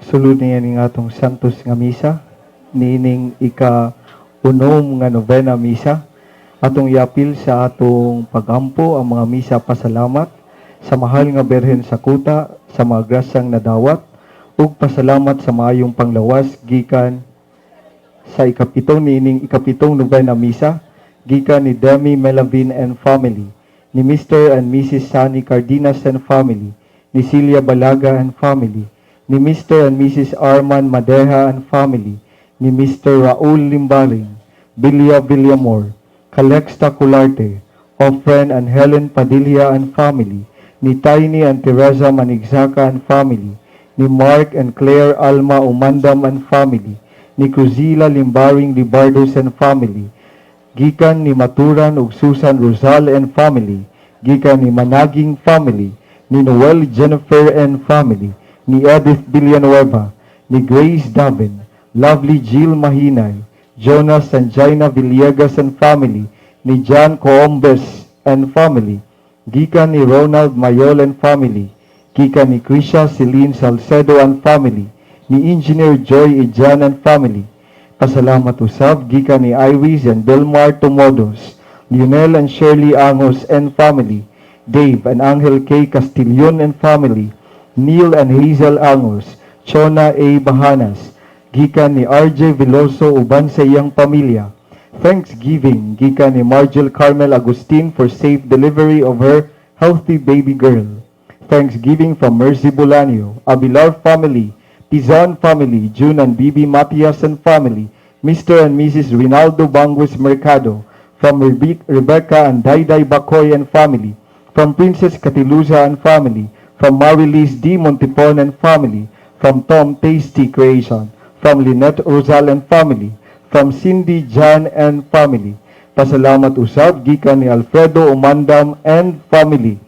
Sulod niya ning atong Santos nga Misa, niining ika unom nga novena misa, atong iapil sa atong pagampo ang mga misa pasalamat sa mahal nga Berhen sa Kuta sa mga grasyang nadawat ug pasalamat sa maayong panglawas gikan sa ikapitong niining ikapitong novena misa, gikan ni Demi Melavin and family, ni Mr. and Mrs. Sunny Cardenas and family, ni Celia Balaga and family, ni Mr. and Mrs. Arman Madeja and family, ni Mr. Raul Limbaring, Bilya Villamor, Calexta Cularte, Ofren and Helen Padilla and family, ni Tiny and Teresa Manigzaka and family, ni Mark and Claire Alma Umandam and family, ni Cruzila Limbaring Libardos and family, gikan ni Maturan ug Susan Rosal and family, gikan ni Managing family, ni Noel Jennifer and family, ni Edith Villanueva, ni Grace Davin, Lovely Jill Mahinay, Jonas and Jaina Villegas and family, ni John Coombes and family, gikan ni Ronald Mayol and family, gikan ni Krisha Celine Salcedo and family, ni Engineer Joy Ijan and family. Pasalamat usab gikan ni Iris and Belmar Tomodos, Lionel and Shirley Angos and family, Dave and Angel K. Castillon and family, Neil and Hazel Angos, Chona A. Bahanas, gikan ni RJ Veloso uban sa iyang pamilya. Thanksgiving gikan ni Margel Carmel Agustin for safe delivery of her healthy baby girl. Thanksgiving from Mercy Bolanio, Abilar family, Tizon family, June and Bibi Matias and family, Mr. and Mrs. Rinaldo Bangues Mercado, from Rebecca and Dayday Bakoy and family, from Princess Katiluza and family, from Marilis D. Montipon and family, from Tom Tasty Creation, from Lynette Rosal and family, from Cindy Jan and family. Pasalamat usab gikan ni Alfredo Umandam and family.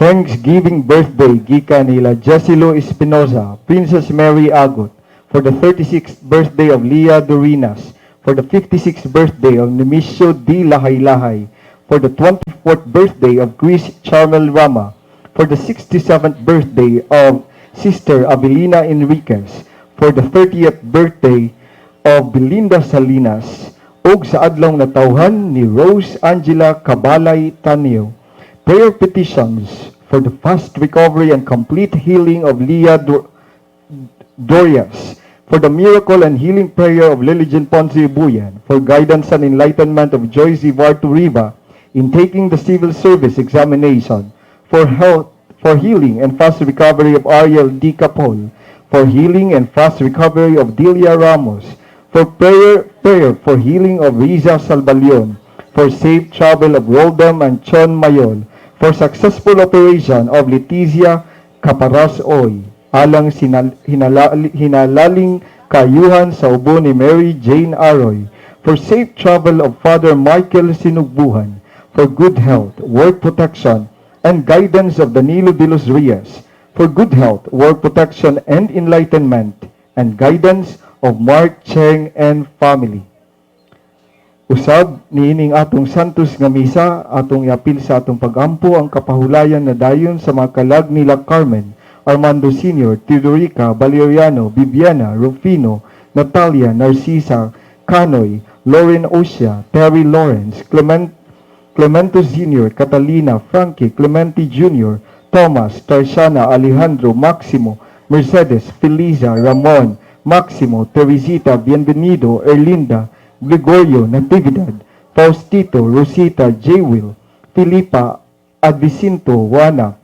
Thanksgiving birthday gikan nila Jessilo Espinosa, Princess Mary Agot, for the 36th birthday of Leah Dorinas, for the 56th birthday of Nemesio D. Lahaylahay, for the 24th birthday of Chris Charmel Rama, for the 67th birthday of Sister Abelina Enriquez, for the 30th birthday of Belinda Salinas, ug sa adlaw natawhan ni Rose Angela Cabalay Tanio. Prayer petitions for the fast recovery and complete healing of Leah Dorias, for the miracle and healing prayer of Lilijan Ponce Buyan, for guidance and enlightenment of Joyce Ivar Turiba in taking the civil service examination, for health, for healing and fast recovery of Ariel D. Capol, for healing and fast recovery of Delia Ramos, for prayer for healing of Riza Salvalion, for safe travel of Roldem and Chon Mayol, for successful operation of Letizia Caparas Oy, alang hinalaling kayuhan sa ubo ni Mary Jane Aroy, for safe travel of Father Michael Sinugbuhan, for good health, work protection, and guidance of Danilo de los Reyes, for good health, work protection, and enlightenment, and guidance of Mark Cheng and family. Usab niining atong Santos nga Misa, atong iapil sa atong pagampo ang kapahulayan na dayon sa mga kalag nila Carmen, Armando Sr., Teodorica, Valeriano, Bibiana, Rufino, Natalia, Narcisa, Canoy, Lauren Osia, Terry Lawrence, Clemento Sr., Catalina, Frankie, Clemente Jr., Thomas, Tarsiana, Alejandro, Maximo, Mercedes, Feliza, Ramon, Maximo, Teresita, Bienvenido, Erlinda, Gregorio, Natividad, Faustito, Rosita, J. Filipa, Advicinto, Juana,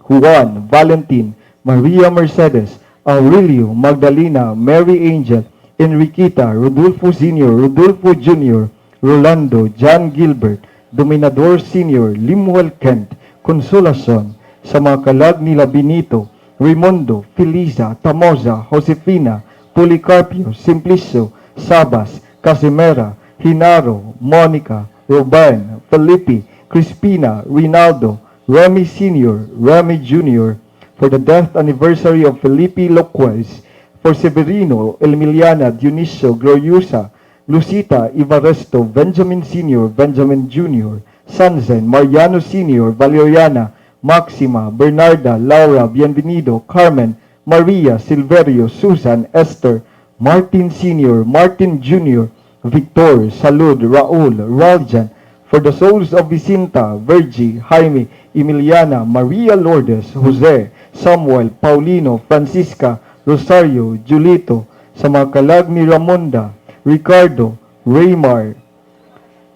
Juan, Valentin, Maria Mercedes, Aurelio, Magdalena, Mary Angel, Enriquita, Rodolfo Sr., Rodolfo Jr., Rolando, John Gilbert, Dominador Sr., Limuel Kent, Consolacion, sa mga kalag nila Benito, Raimundo, Feliza, Tamosa, Josefina, Policarpio, Simplicio, Sabas, Casimera, Hinaro, Monica, Ruben, Felipe, Crispina, Rinaldo, Remy Sr., Remy Jr., for the death anniversary of Felipe Loquez, for Severino, Emiliana, Dionisio, Gloriosa, Lucita, Ivaresto, Benjamin Sr., Benjamin Jr., Sanzen, Mariano Sr., Valeriana, Maxima, Bernarda, Laura, Bienvenido, Carmen, Maria, Silverio, Susan, Esther, Martin Sr., Martin Jr., Victor, Salud, Raul, Raljan, for the souls of Vicinta, Virgie, Jaime, Emiliana, Maria Lourdes, Jose, Samuel, Paulino, Francisca, Rosario, Julito, sa mga kalag ni Ramonda, Ricardo, Raymar,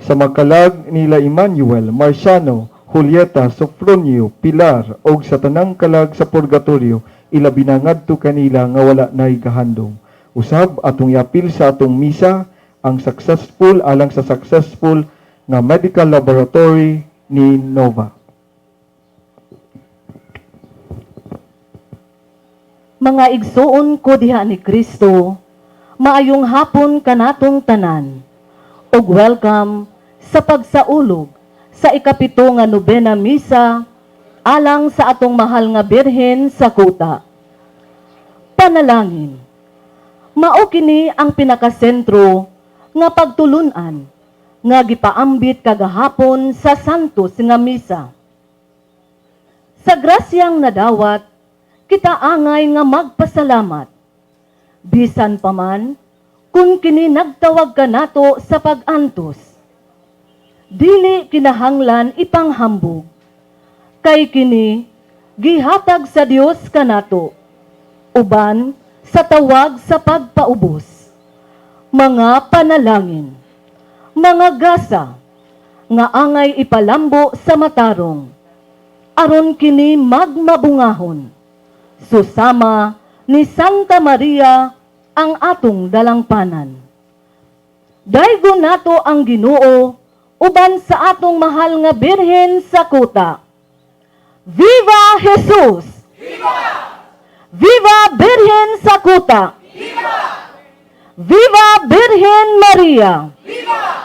sa mga kalag nila Emmanuel, Marciano, Julieta, Sofronio, Pilar, og sa tanang kalag sa purgatorio, ilabi na ngadto kanila nga wala nay gahandom. Usab atong iapil sa atong misa ang successful alang sa successful nga medical laboratory ni Nova. Mga igsoon ko diha ni Kristo, maayong hapon kanatong tanan. Ug welcome sa pagsaulog sa 7 nga nobena misa alang sa atong mahal nga Birhen sa Kuta. Panalangin. Mao kini ang pinakasentro nga pagtulunan nga gipaambit kagahapon sa Santos nga Misa. Sa grasyang nadawat, kita angay nga magpasalamat. Bisan pa man, kung kini nagtawag ka nato sa pag-antos, dili kinahanglan ipanghambog, kay kini gihatag sa Dios kanato, uban sa tawag sa pagpaubos. Mga panalangin, mga gasa, nga angay ipalambo sa matarong, aron kini magmabungahon. Susama ni Santa Maria ang atong dalangpanan. Daygon nato ang Ginoo uban sa atong mahal nga Birhen sa Kuta. Viva Jesus! Viva! Viva Birhen sa Kuta! Viva! Viva Birhen Maria! Viva!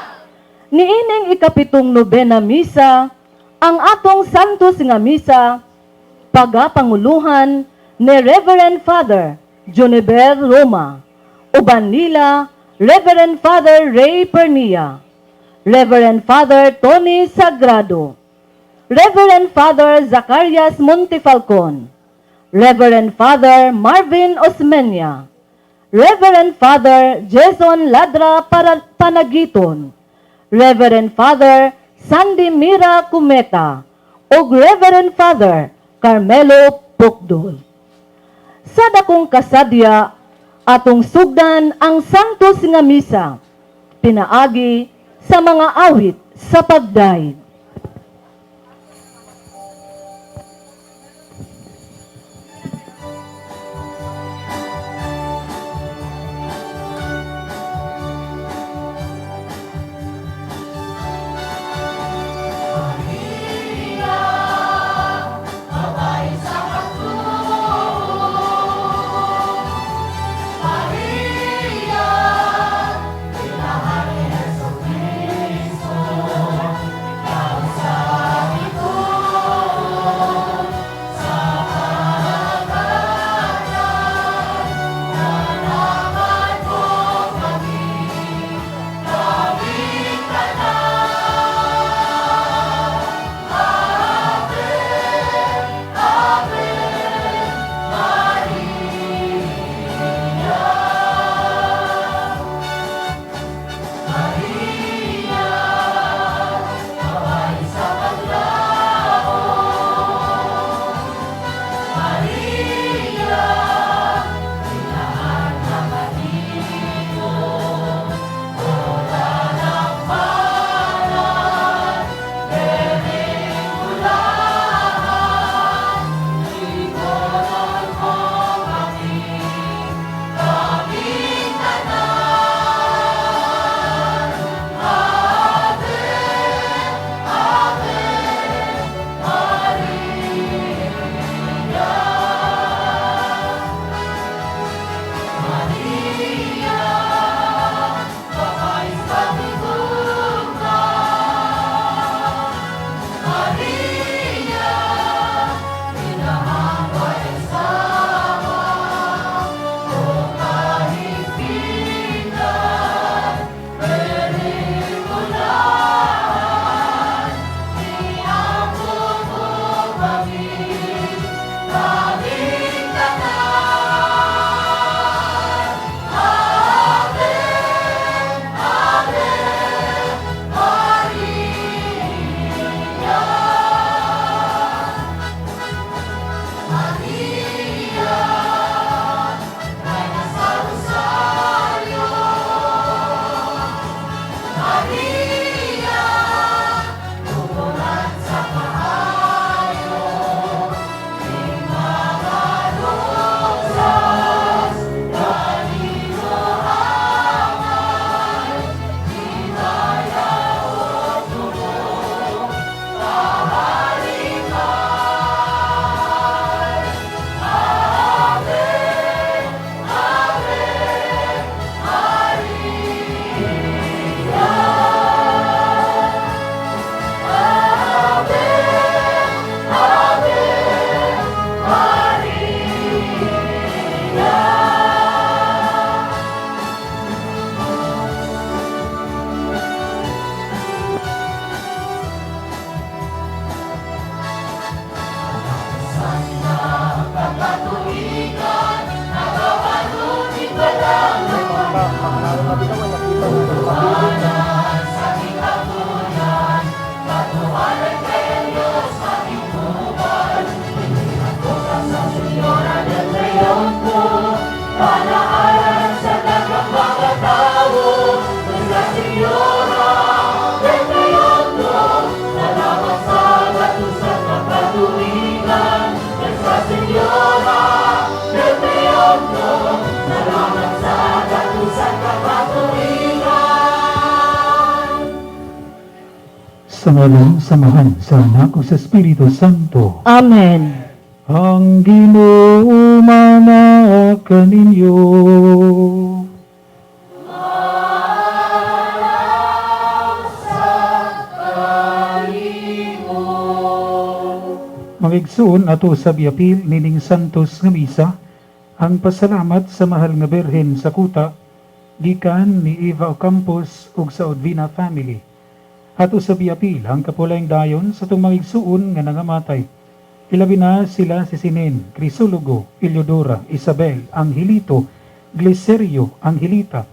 Niining 7 nobena misa, ang atong Santos nga Misa, pagapanguluhan ni Reverend Father Juniber Roma, uban nila Reverend Father Ray Pernia, Reverend Father Tony Sagrado, Reverend Father Zacarias Montefalcon, Reverend Father Marvin Osmeña, Reverend Father Jason Ladra Panagiton, Reverend Father Sandy Mira Cumeta, ug Reverend Father Carmelo Pukdol. Sa dakong kasadya, atong sugdan ang Santos nga Misa, pinaagi sa mga awit sa pagdayeg. Maria, Sa ngalan sa Amahan, sa Anak, ug sa Espiritu Santo. Amen. Ang Ginoo maanaa kaninyo. Mga igsoon, ato sa giapil nining Santos nga Misa ang pasalamat sa mahal nga Birhen sa Kuta gikan ni Eva Ocampos ug sa Odvina family. Ato sa giapil ang kapulayng dayon sa atong mga igsoon nga nangamatay. Ilabi na sila si Sinen, Crisologo, Eliodora, Isabel, Angelito, Glicerio, Angelita,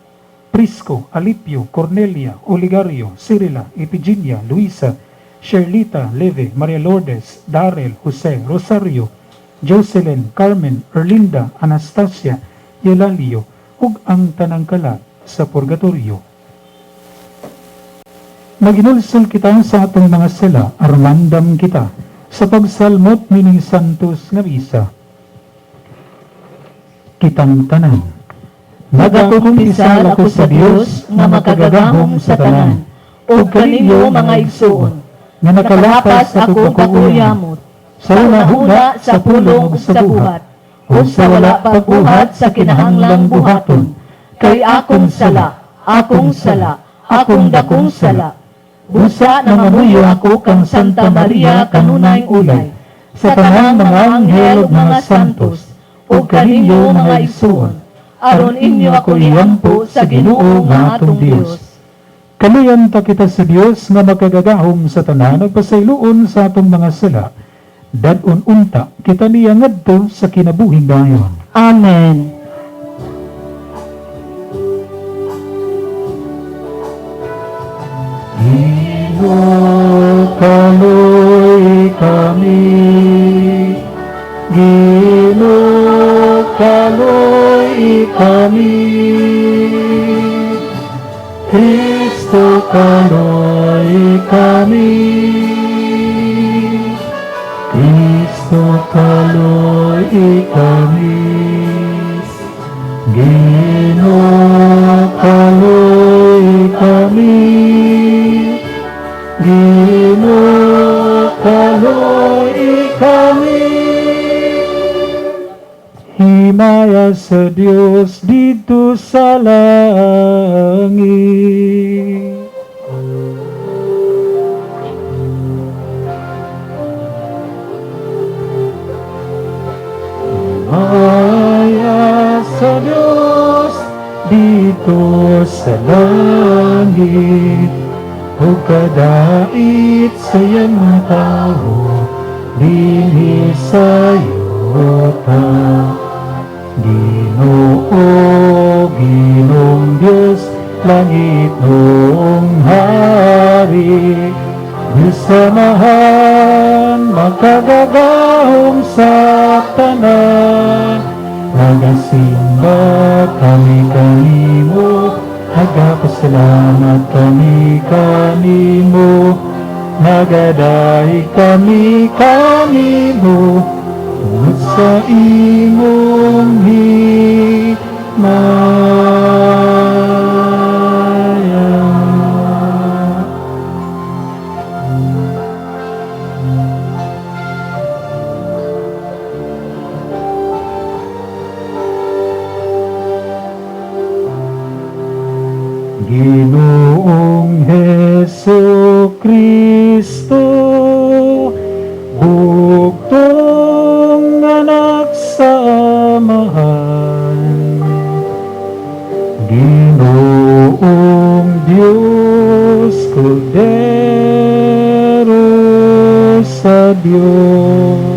Prisco, Alipio, Cornelia, Oligario, Cyrila, Epigenia, Luisa, Sherlita, Leve, Maria Lourdes, Darrell, Jose, Rosario, Jocelyn, Carmen, Erlinda, Anastasia, Eulalio, ug ang tanang kalag sa purgatorio. Maginulsol kita sa atong mga sala, aron maandam kita sa pagsalmot nining Santos nga Misa. Kitang tanan. Nagakumpisal ako sa Dios nga makagagahom sa tanan, ug kaninyo, mga igsoon, nga nakalapas nakalapas sa akong pagkakuyamot kakuyamot, sa hunahuna, sa pulong ug sa buhat, ug sa wala pagbuhat sa kinahanglang buhaton, kay akong sala, akong sala, akong dakong sala. Busa nangamuyo ako kang Santa Maria kanunay ulay, sa tanang mga anghel ug mga santos, ug kaninyo, mga igsoon, aron inyo ako iampo sa Ginoo nga atong Dios. Kaluyan ta kita sa Dios nga makagagahom sa tanan ug pasayloon sa atong mga sala. Dad-on unta kita niya ngadto sa kinabuhing dayon. Amen. Ginoo, kaluy kami. Ginoo, kaluy kami. Kristo, kaluy kami. Kristo, kaluy kami. Ginoo, kaluy kami. Ginoo, kaluy kami. Himaya sa Dios didto sa langit. Himaya sa Dios didto sa langit ug kadait sa iyang mga tao dinhi sa yuta. Ginoo, Ginoong Dios, langit noong hari, Diyos Amahan, makagagahom sa tanan, nagasimba kami kanimo, nagapasalamat kami kanimo, nagadaig kami kanimo, tungod sa imong himaya. Ginoong Hesu Kristo, bugtong anak sa Amahan, Ginoong Diyos, Kordero sa Diyos.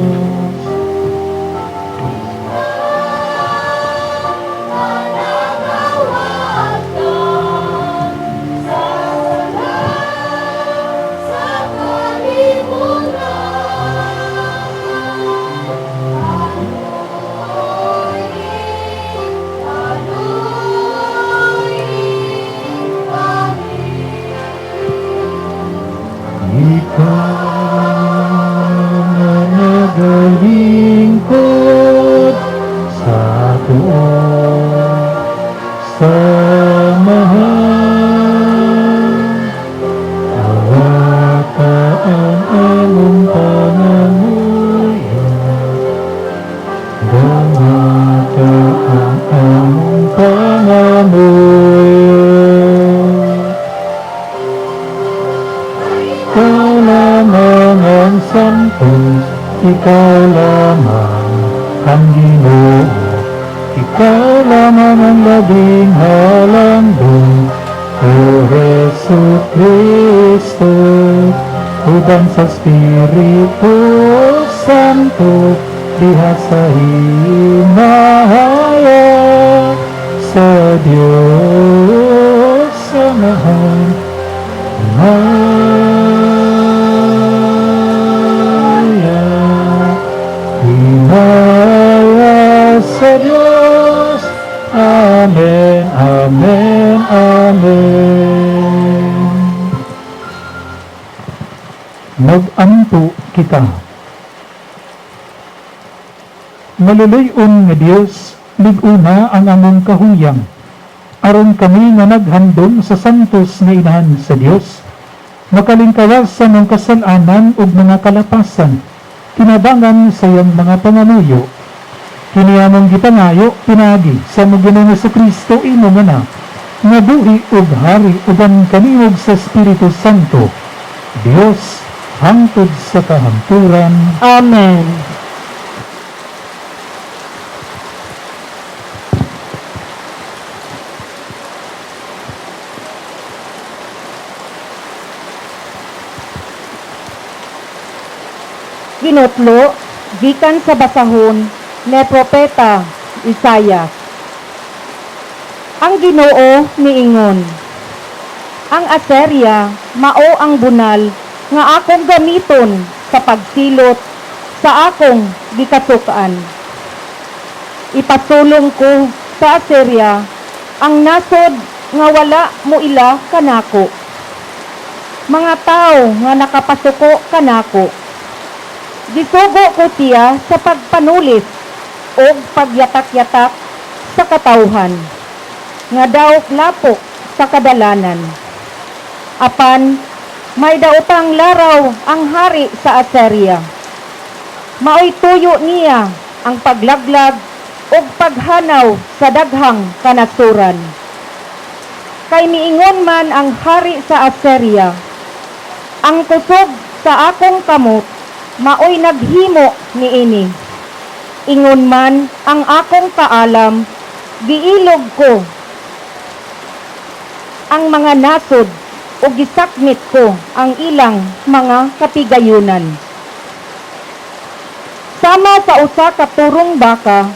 Ikaw na nagalingkod sa tuon sa Amahan, awata Santo, ikaw lamang ang Ginoo, ikaw lamang ang labing halangdon, O Hesu Kristo, uban sa Espiritu Santo, diha sa himaya sa Dios Amahan. Himaya, himaya sa Diyos. Amen, Amen, Amen. Magampo kita. Maluluy-on nga Dios, lig-una ang among kahuyang aron kami nga naghandom sa santos nga Inahan sa Dios makalingkawas sa among kasal-anan ug mga kalapasan, tinabangan sa iyang mga pangamuyo. Kini among gipangayo pinaagi sa among Ginoong Kristo, imong Anak, nga buhi ug hari uban kanimo ug sa Espiritu Santo, Dios hangtod sa kahangturan. Amen. Ginutlo gikan sa basahon ni Propeta Isayas. Ang Ginoo niingon, "Ang Assyria mao ang bunal nga akong gamiton sa pagsilot sa akong gikasukan. Ipasulong ko sa Assyria ang nasod nga wala moila kanako, mga tawo nga nakapasuko kanako. Gisugo ko siya sa pagpanulis og pagyatak-yatak sa katawhan nga daw lapok sa kadalanan. Apan may daotang laraw ang hari sa Assyria. Maoy tuyo niya ang paglaglag ug paghanaw sa daghang kanasuran. Kay miingon man ang hari sa Assyria, 'Ang kusog sa akong kamot maoy naghimo niini. Ingon man ang akong kaalam, giilog ko ang mga nasod ug gisakmit ko ang ilang mga kapigayunan. Sama sa usa ka turong baka,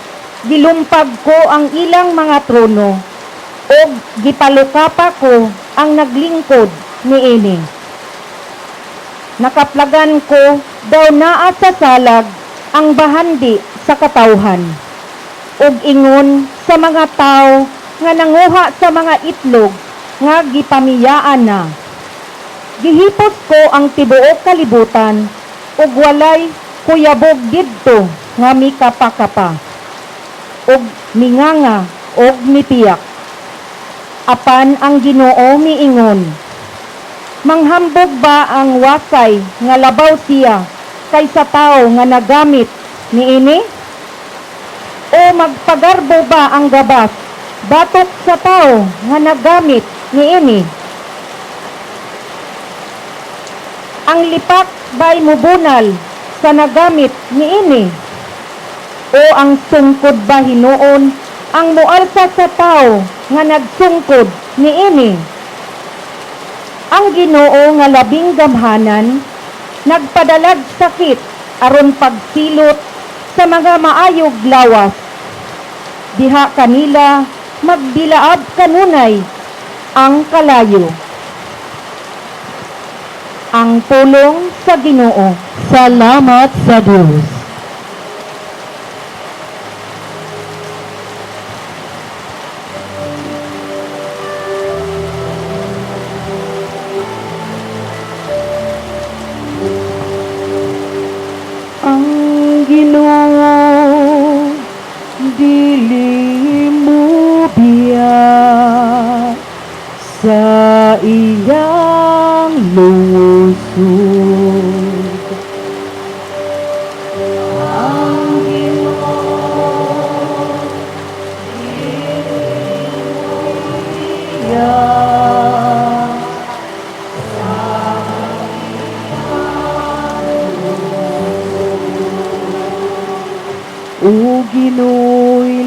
gilumpag ko ang ilang mga trono ug gipalukapa ko ang naglingkod niini. Nakaplagan ko daw naa sa salag ang bahandi sa katawhan ug ingon sa mga tawo nga nanguha sa mga itlog nga gipamiyaan na. Gihipos ko ang tibuok kalibutan ug walay kuyabog didto nga mikapakapa ug minganga ug mipiyak.' Apan ang Ginoo miingon, 'Manghambog ba ang wasay nga labaw siya kaysa tawo nga nagamit niini? O magpagarbo ba ang gabas batok sa tawo nga nagamit niini? Ang lipak ba'y mubunal sa nagamit niini? O ang sungkod ba hinuon ang mualsa sa tawo nga nagsungkod niini?' Ang Ginoo nga labing gamhanan nagpadalag sakit aron pagsilot sa mga maayog lawas. Diha kanila magdilaab kanunay ang kalayo." Ang pulong sa Ginoo. Salamat sa Dios. Ang Ginoo dili mo biya sa iyang lusog. Ang Ginoo dili mo biya sa iyang lusog.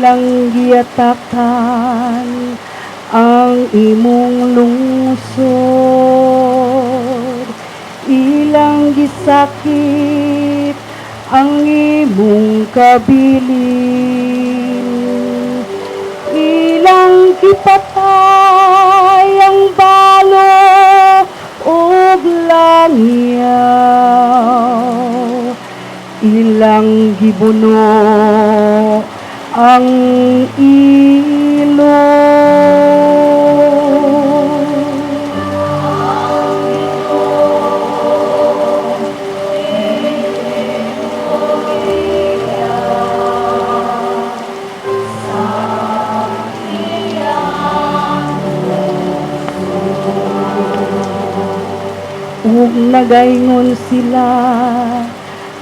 Ilang giatakan ang imong lungsod, ilang gisakit ang imong kabilin, ilang gipatay ang balo ug langyaw, ilang gibuno ang ilo. Ug nagaingon sila,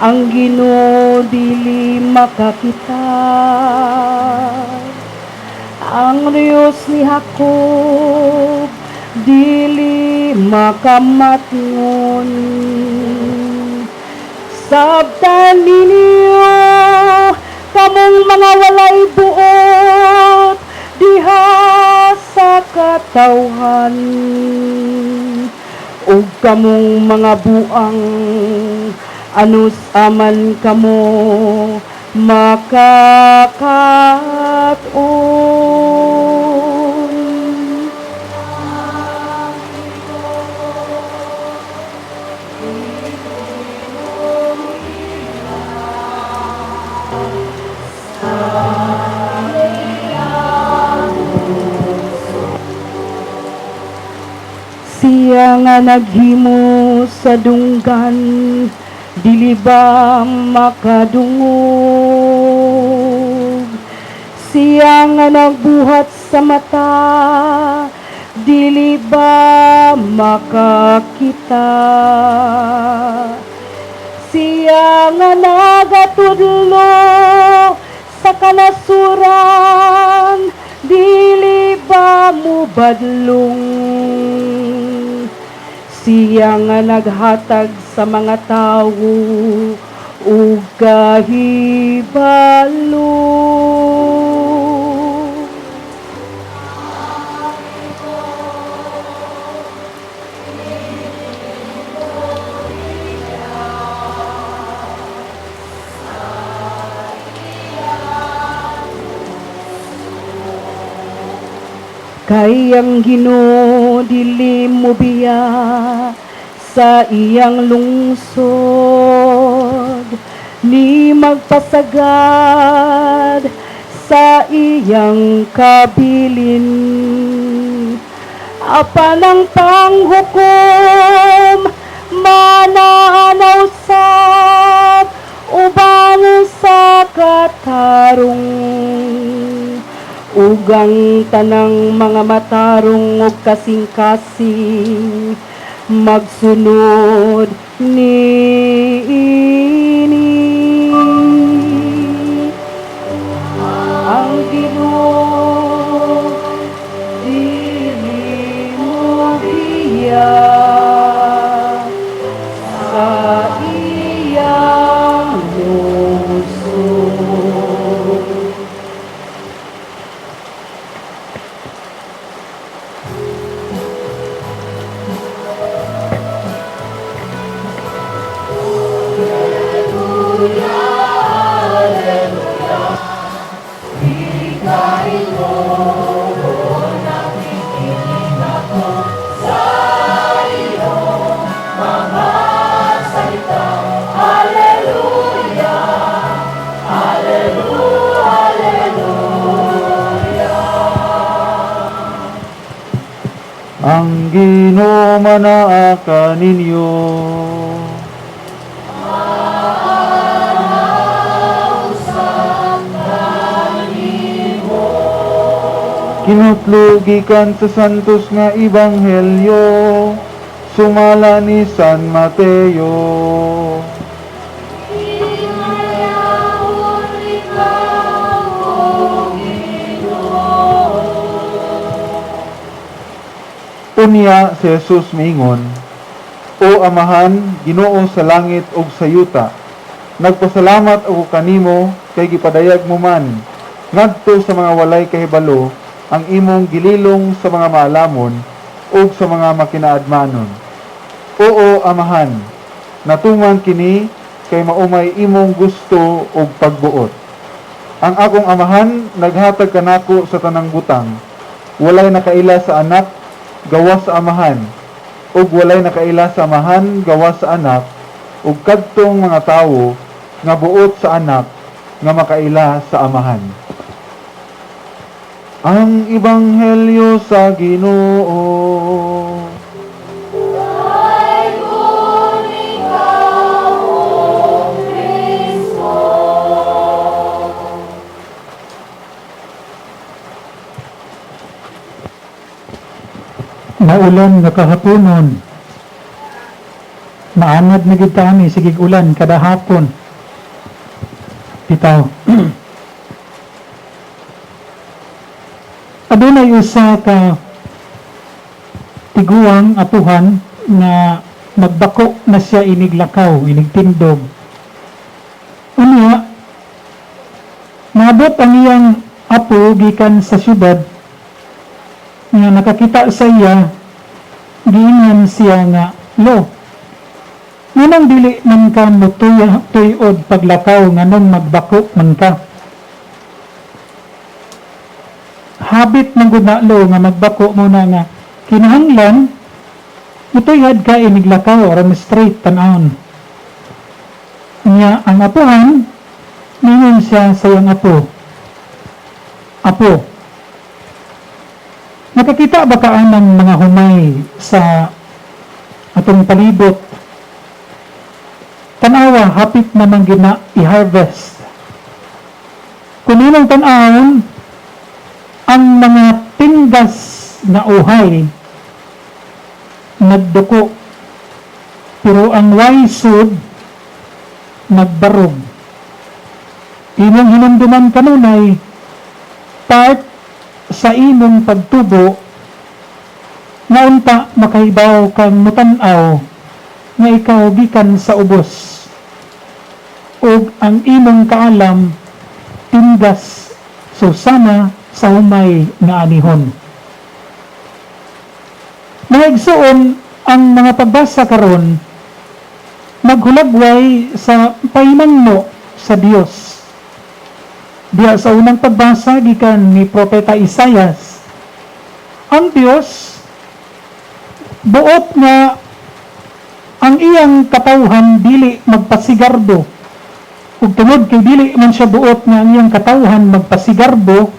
"Ang Ginoo dili makakita, ang Diyos ni Jacob dili makamatngon." Sabtan ninyo, kamong mga walay buot diha sa katawhan, ug kamong mga buang, anus aman kamo makakaton? Siya nga naghimo sa dunggan, dili ba makadungog? Siya nga nagbuhat sa mata, dili ba makakita? Siya nga nagatudlo sa kanasuran, dili ba mubadlong? Siya nga naghatag sa mga tawo og kahibalo. Kay ang Ginoo dili mobiya sa iyang lungsod, ni magpasagad sa iyang kabilin. Apan ang panghukom mananaw usab uban sa katarong, ug ang tanang mga matarong ug kasing-kasing magsunod niini. Ang Ginoo dili mobiya sa iyang lungsod. Ang Ginoo manaa kaninyo. Kinutlo gikan sa Santos nga Ebanghelyo sumala ni San Mateo. Unya si Jesus miingon, "O Amahan, Ginoo sa langit ug sa yuta, nagpasalamat ako kanimo kay gipadayag mo man Ngadto sa mga walay kahibalo ang imong gililong sa mga maalamon ug sa mga makinaadmanon. Oo, Amahan, natuman kini kay mao may imong gusto ug pagbuot. Ang akong Amahan naghatag kanako sa tanang butang. Walay nakaila sa Anak gawas sa Amahan, ug walay nakaila sa Amahan gawas sa Anak, ug kadtong mga tawo nga buot sa Anak nga makaila sa Amahan. Ang Ebanghelyo sa Ginoo. Naulan nga kahaponon. Maanad na gid ta ani sige ulan kada hapon. Bitaw. Adunay usa ka tiguang apuhan nga magbako na siya inig lakaw, inig tindog. Unya, maabot ang iyang apo gikan sa syudad nga nakakita sa iya, giingon siya nga, "Lo, nganong dili man ka motuya tuyod paglakaw, nganong magbako man ka? Habit man gud na, lo, nga magbako mo na nga kinahanglan mutuyad ka iniglakaw aron straight tan-awon." Nya ang apuhan, ningon siya sa iyang apo, "Apo, nakakita ba ka anang mga humay sa atong palibot? Tanawa, hapit naman gina i-harvest. Kung imong tan-awon, ang mga tinggas na uhay nagduko, pero ang waysud nagbarog. Imong hinumduman kanunay, part sa imong pagtubo nga unta makahibaw kang mutan-aw nga ikaw gikan sa ubos ug ang imong kaalam tinggas susama sa humay nga anihon." Mga igsuon, ang mga pagbasa karon maghulagway sa pahimangno sa Dios. Diya sa unang pagbasa gikan ni Propeta Isayas, ang Dios buot nga ang iyang katawhan dili magpasigarbo. Ug tungod kay dili man siya buot nga ang iyang katawhan magpasigarbo,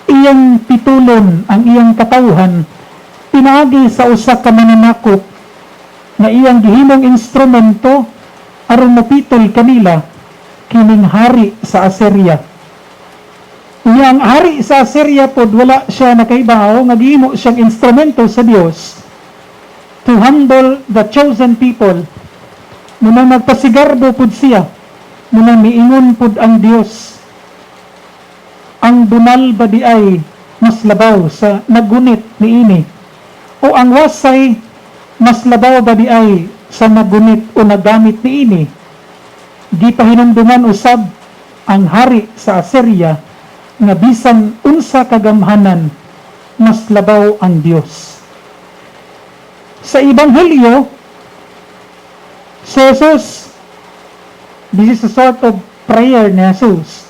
iyang pitulon ang iyang katawhan pinaagi sa usa ka mananakop nga iyang gihimong instrumento aron mopitol kanila, kining hari sa Assyria. Unya ang hari sa Assyria pod wala siya nakaibaw nga gihimo siyang instrumento sa Dios to humble the chosen people. Muna nagpasigarbo pud siya. Muna miingon pud ang Dios, "Ang bunal ba di ay mas labaw sa nagunit niini? O ang wasay mas labaw ba di ay sa nagunit o nagamit niini?" Gipahinumduman usab ang hari sa Assyria nga bisan unsa kagamhanan, mas labaw ang Dios. Sa Ebanghelyo, si Jesus, this is a sort of prayer ni Jesus.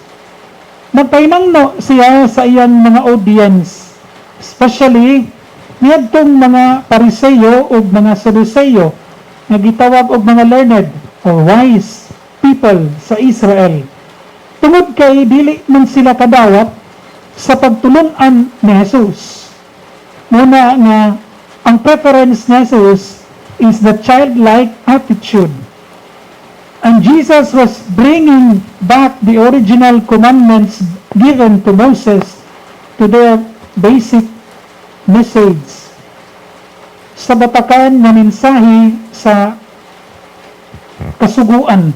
Nagpahimangno siya sa iyang mga audience, especially niadtong mga Pariseyo ug mga Saduseyo nga gitawag og mga learned or wise people sa Israel. Tungod kay dili man sila kadawat sa pagtulun-an ni Jesus. Muna nga ang preference ni Jesus is the childlike attitude. And Jesus was bringing back the original commandments given to Moses to their basic message. Sa batakan nga mensahe sa kasuguan.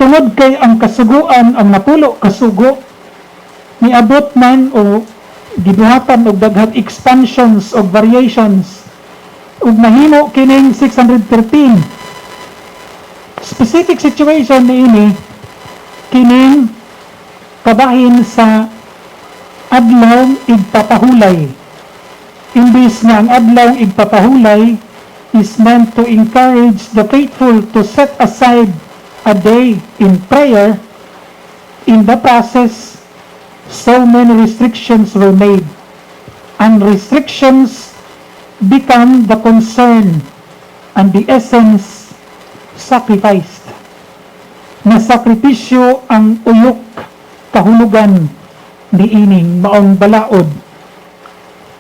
Tungod kay ang kasuguan, ang napulo kasugo, niabot man o gibuhatan og daghang expansions og variations ug nahimo kining 613. Specific situation niini kining Kabahin sa Adlaw Igpapahulay. Imbis nga ang Adlaw Igpapahulay is meant to encourage the faithful to set aside a day in prayer, in the process, so many restrictions were made. And restrictions become the concern and the essence sacrificed. Na sakripisyo ang uyok kahulugan niining maong balaod,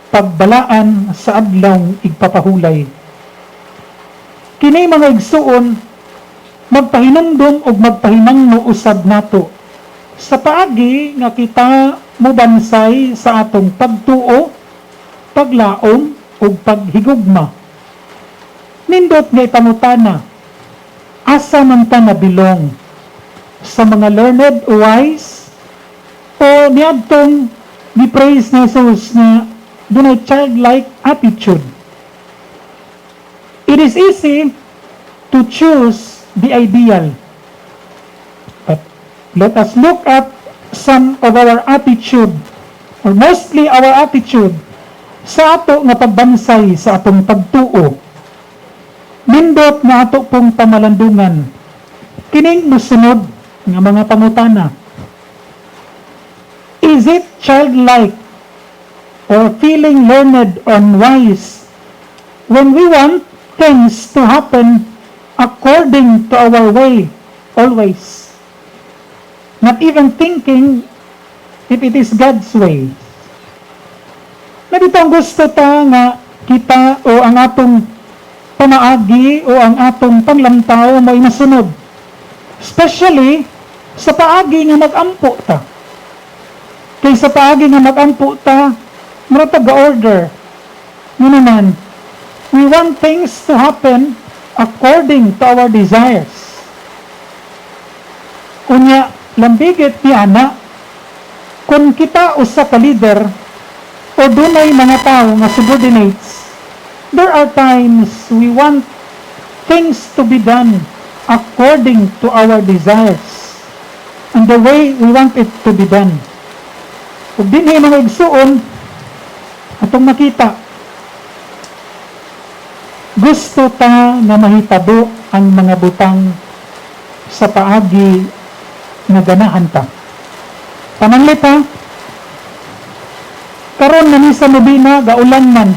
pagbalaan sa Adlaw Igpapahulay. Kini, mga igsuon, magpahinumdom ug magpahinangno usab nato sa paagi nga kita mubansay sa atong pagtuo, paglaom ug paghigugma. Nindot nga ipangutana, asa man ta na-belong? Sa mga learned o wise o niadtong gi-praise ni Jesus nga dunay childlike attitude? It is easy to choose the ideal. But let us look at some of our attitude, or mostly our attitude, sa ato nga pagbansay sa atong pagtuo. Nindot nga ato pong pamalandungan kining musunod nga mga pangutana. Is it childlike or feeling learned and wise when we want things to happen according to our way always, not even thinking if it is God's way? Na dito ang gusto ta nga kita o ang atong pamaagi o ang atong panglantaw mo'y masunod. Especially sa paagi nga magampo ta. Kay sa paagi nga magampo ta, mura ta ga-order. Nga naman, we want things to happen according to our desires. Unya, lambigit ni ana, kung kita usa ka leader o dunay mga tao nga subordinates, there are times we want things to be done according to our desires and the way we want it to be done. Ug dinhi, mga igsuon, atong makita, gusto ta nga mahitabo ang mga butang sa paagi nga ganahan ta. Pananglit ha, karon na ni sa nobena, gaulan man.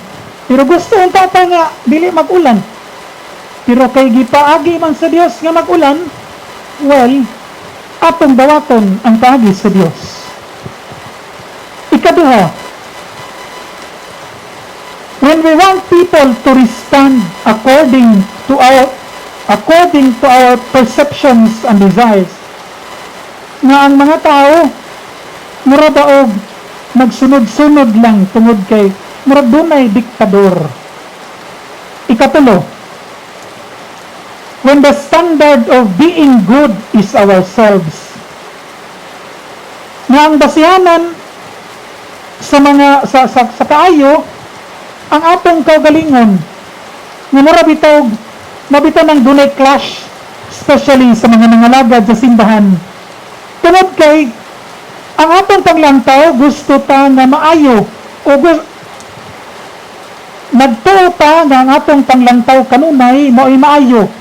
Pero gusto unta ta nga dili mag-ulan. Pero kay gipaagi man sa Dios nga mag-ulan, well, atong dawaton ang paagi sa Dios. Ikaduha, when we want people to respond according to our perceptions and desires, nga ang mga tao mura ba og magsunod-sunod lang tungod kay murag dunay diktador. Ikatulo, when the standard of being good is ourselves, nga ang basihanan sa mga sa kaayo ang atong kaugalingon, nga mura bitaw mabitaw ng dunay clash, especially sa mga nangalagad sa simbahan, tungod kay ang atong panglantaw, gusto ta nga maayo o nagtuo ta nga ang atong panglantaw kanunay mao'y maayo.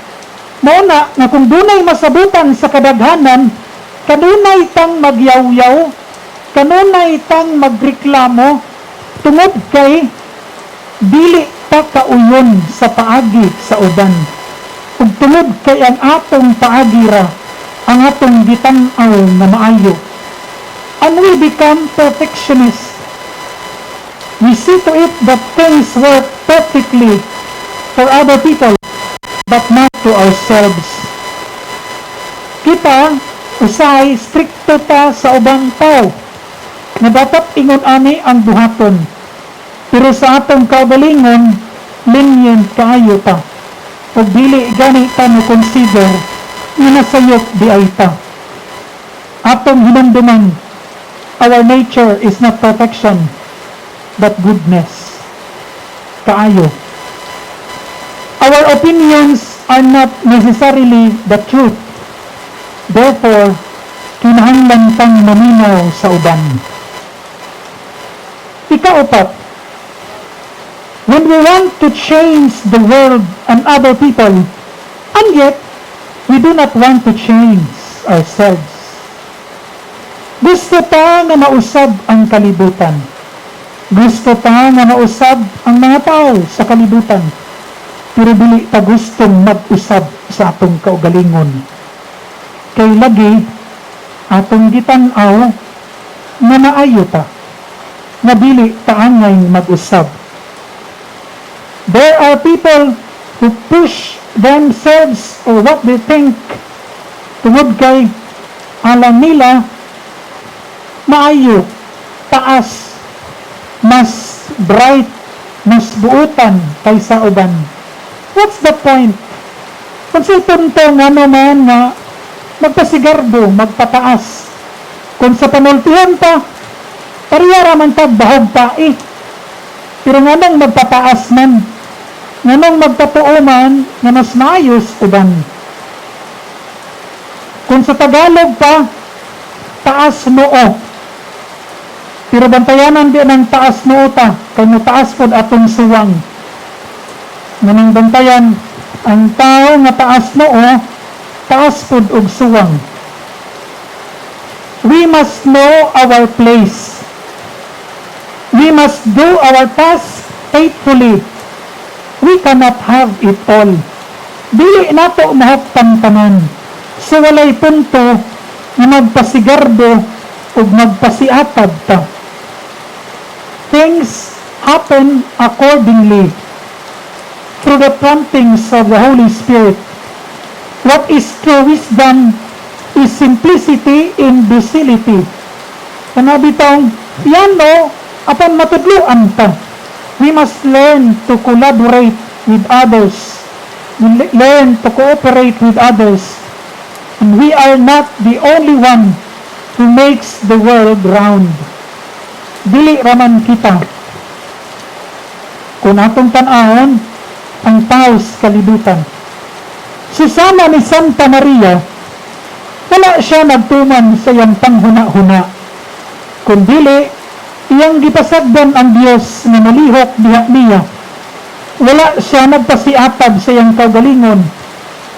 Mao na nga kung dunay masabutan sa kadaghanan, kanunay tang magyawyaw, kanunay tang magreklamo, tungod kay dili ta kauyon sa paagi sa uban ug tungod kay ang atong paagi ra ang atong gitan-aw nga maayo. And we become perfectionists. We see to it that things work perfectly for other people, but not to ourselves. Kita, usahay, strikto ta sa ubang tao nga dapat ingon ani ang buhaton. Pero sa atong kaugalingon, lenient kaayo ta. Ug dili gani ta mo consider nga nasayop diay ta. Atong hinumduman, our nature is not perfection, but goodness. Kaayo. Our opinions are not necessarily the truth. Therefore, Kinahanglan tang maminaw sa uban. Ikaupat, when we want to change the world and other people, and yet we do not want to change ourselves. Gusto ta nga mausab ang kalibutan. Gusto ta nga mausab ang mga tao sa kalibutan. Pero dili ta gustong mag-usab sa atong kaugalingon. Kay lagi atong gitan-aw nga maayo ta, nga dili ta angay mag-usab. There are people who push themselves or what they think tungod kay alam nila maayo, taas, mas bright, mas buutan kaysa uban. What's the point? Kung sa punto nga naman nga magpasigarbo, magpataas. Kung sa panultihan ta, pareha ra man ta, bahog ta eh. Pero nganong magpataas man, nganong magpatuo man nga mas maayos uban? Kung sa Tagalog pa, taas noo. Pero bantayanan di ng taas noo ta, kay mo taas pod atong suwang. Nganong bantayan, ang tao nga taas noo, taas pod og suwang. We must know our place. We must do our task faithfully. We cannot have it all. Dili nato mahaptan tanan. So walay punto nga magpasigarbo ug magpasiatab ta. Things happen accordingly through the promptings of the Holy Spirit. What is true wisdom is simplicity in docility. Kana bitong piano apan matudloan ta. We must learn to collaborate with others. We learn to cooperate with others. And we are not the only one who makes the world round. Dili raman kita. Kung atong tan-awon, ang tao sa kalibutan. Susama ni Santa Maria, wala siya nagtuman sa iyang panghuna-huna. Kundili, iyang gipasagdan ang Dios nga malihok diha niya. Wala siya nagpasiatab sa iyang kaugalingon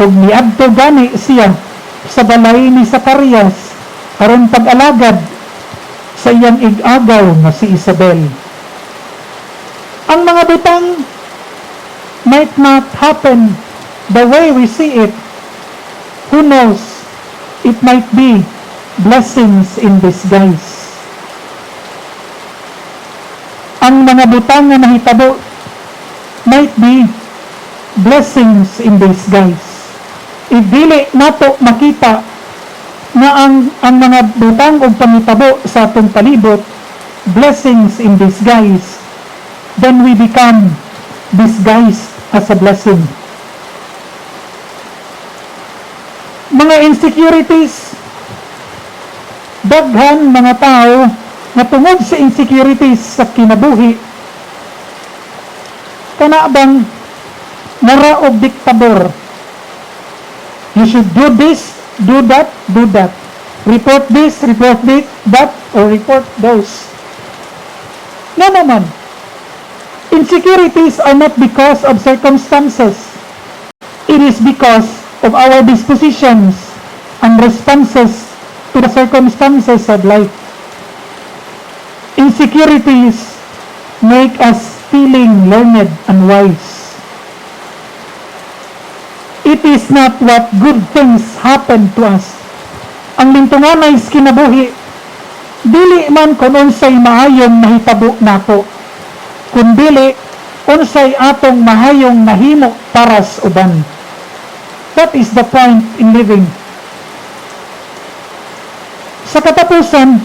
ug niadto gani siya sa balay ni Zacarias aron pag-alagad sa iyang ig-agaw nga si Isabel. Ang mga butang might not happen the way we see it. Who knows? It might be blessings in disguise. Ang mga butang nga nahitabo might be blessings in disguise. If dili nato makita nga ang mga butang og pangitabo sa atong palibot, blessings in disguise, then we become disguised as a blessing. Mga insecurities, daghan mga tao nga tungod sa insecurities sa kinabuhi, kana bang mura og diktador. You should do this, do that, do that. Report this, report this, that, or report those. No naman. Insecurities are not because of circumstances. It is because of our dispositions and responses to the circumstances of life. Insecurities make us feeling learned and wise. It is not what good things happen to us. Ang lintunganay sa kinabuhi, dili man kung unsay maayong nahitabo nato, kundili unsay atong mahayong nahimo para sa uban. That is the point in living. Sa katapusan,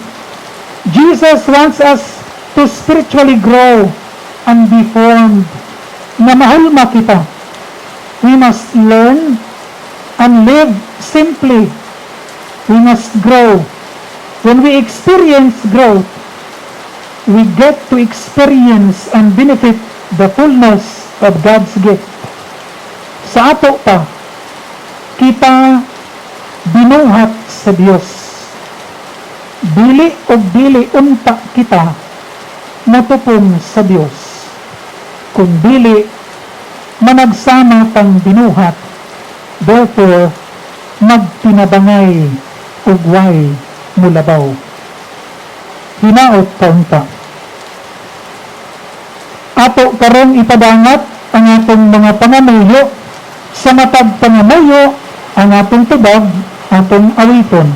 Jesus wants us to spiritually grow and be formed na mahulma kita. We must learn and live simply. We must grow. When we experience growth, we get to experience and benefit the fullness of God's gift. Sa ato pa, kita binuhat sa Dios. Dili og dili unta kita motupong sa Dios kung dili managsama tang binuhat, therefore magtinabangay ug way mulabaw. Hinaot kaunta ato karong ipadangat ang atong mga pangamuyo. Sa matag pangamuyo, ang atong tubag atong awiton.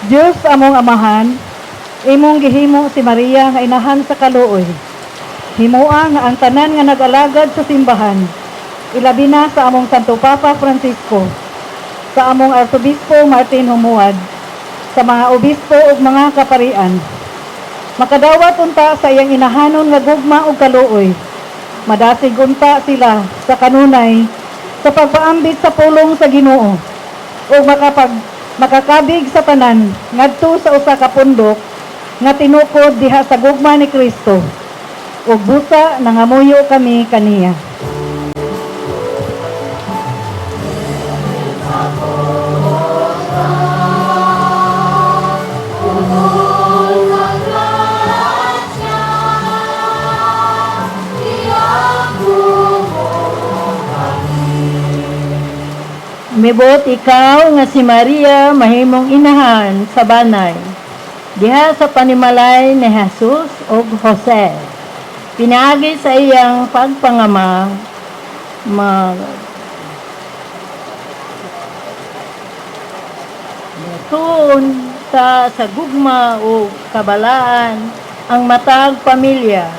Diyos among Amahan, imong gihimo si Maria nga inahan sa kaluoy. Himoa nga ang tanan nga nag-alagad sa simbahan, ilabi na sa among Santo Papa Francisco, sa among Arsobispo Martin Humuad, sa mga obispo ug mga kaparian. Makadawat unta sa iyang inahanon nga gugma ug kaluoy. Madasig unta sila sa kanunay sa pagpaambit sa pulong sa Ginoo ug makakabig sa tanan ngadto sa usa ka pundok nga tinukod diha sa gugma ni Kristo. Ug busa nangamuyo kami kaniya. Mibot ikaw nga si Maria mahimong inahan sa banay, diha sa panimalay ni Jesus ug Jose. Pinaagi sa iyang pagpangama, tuon ta sa gugma ug kabalaan ang matag pamilya,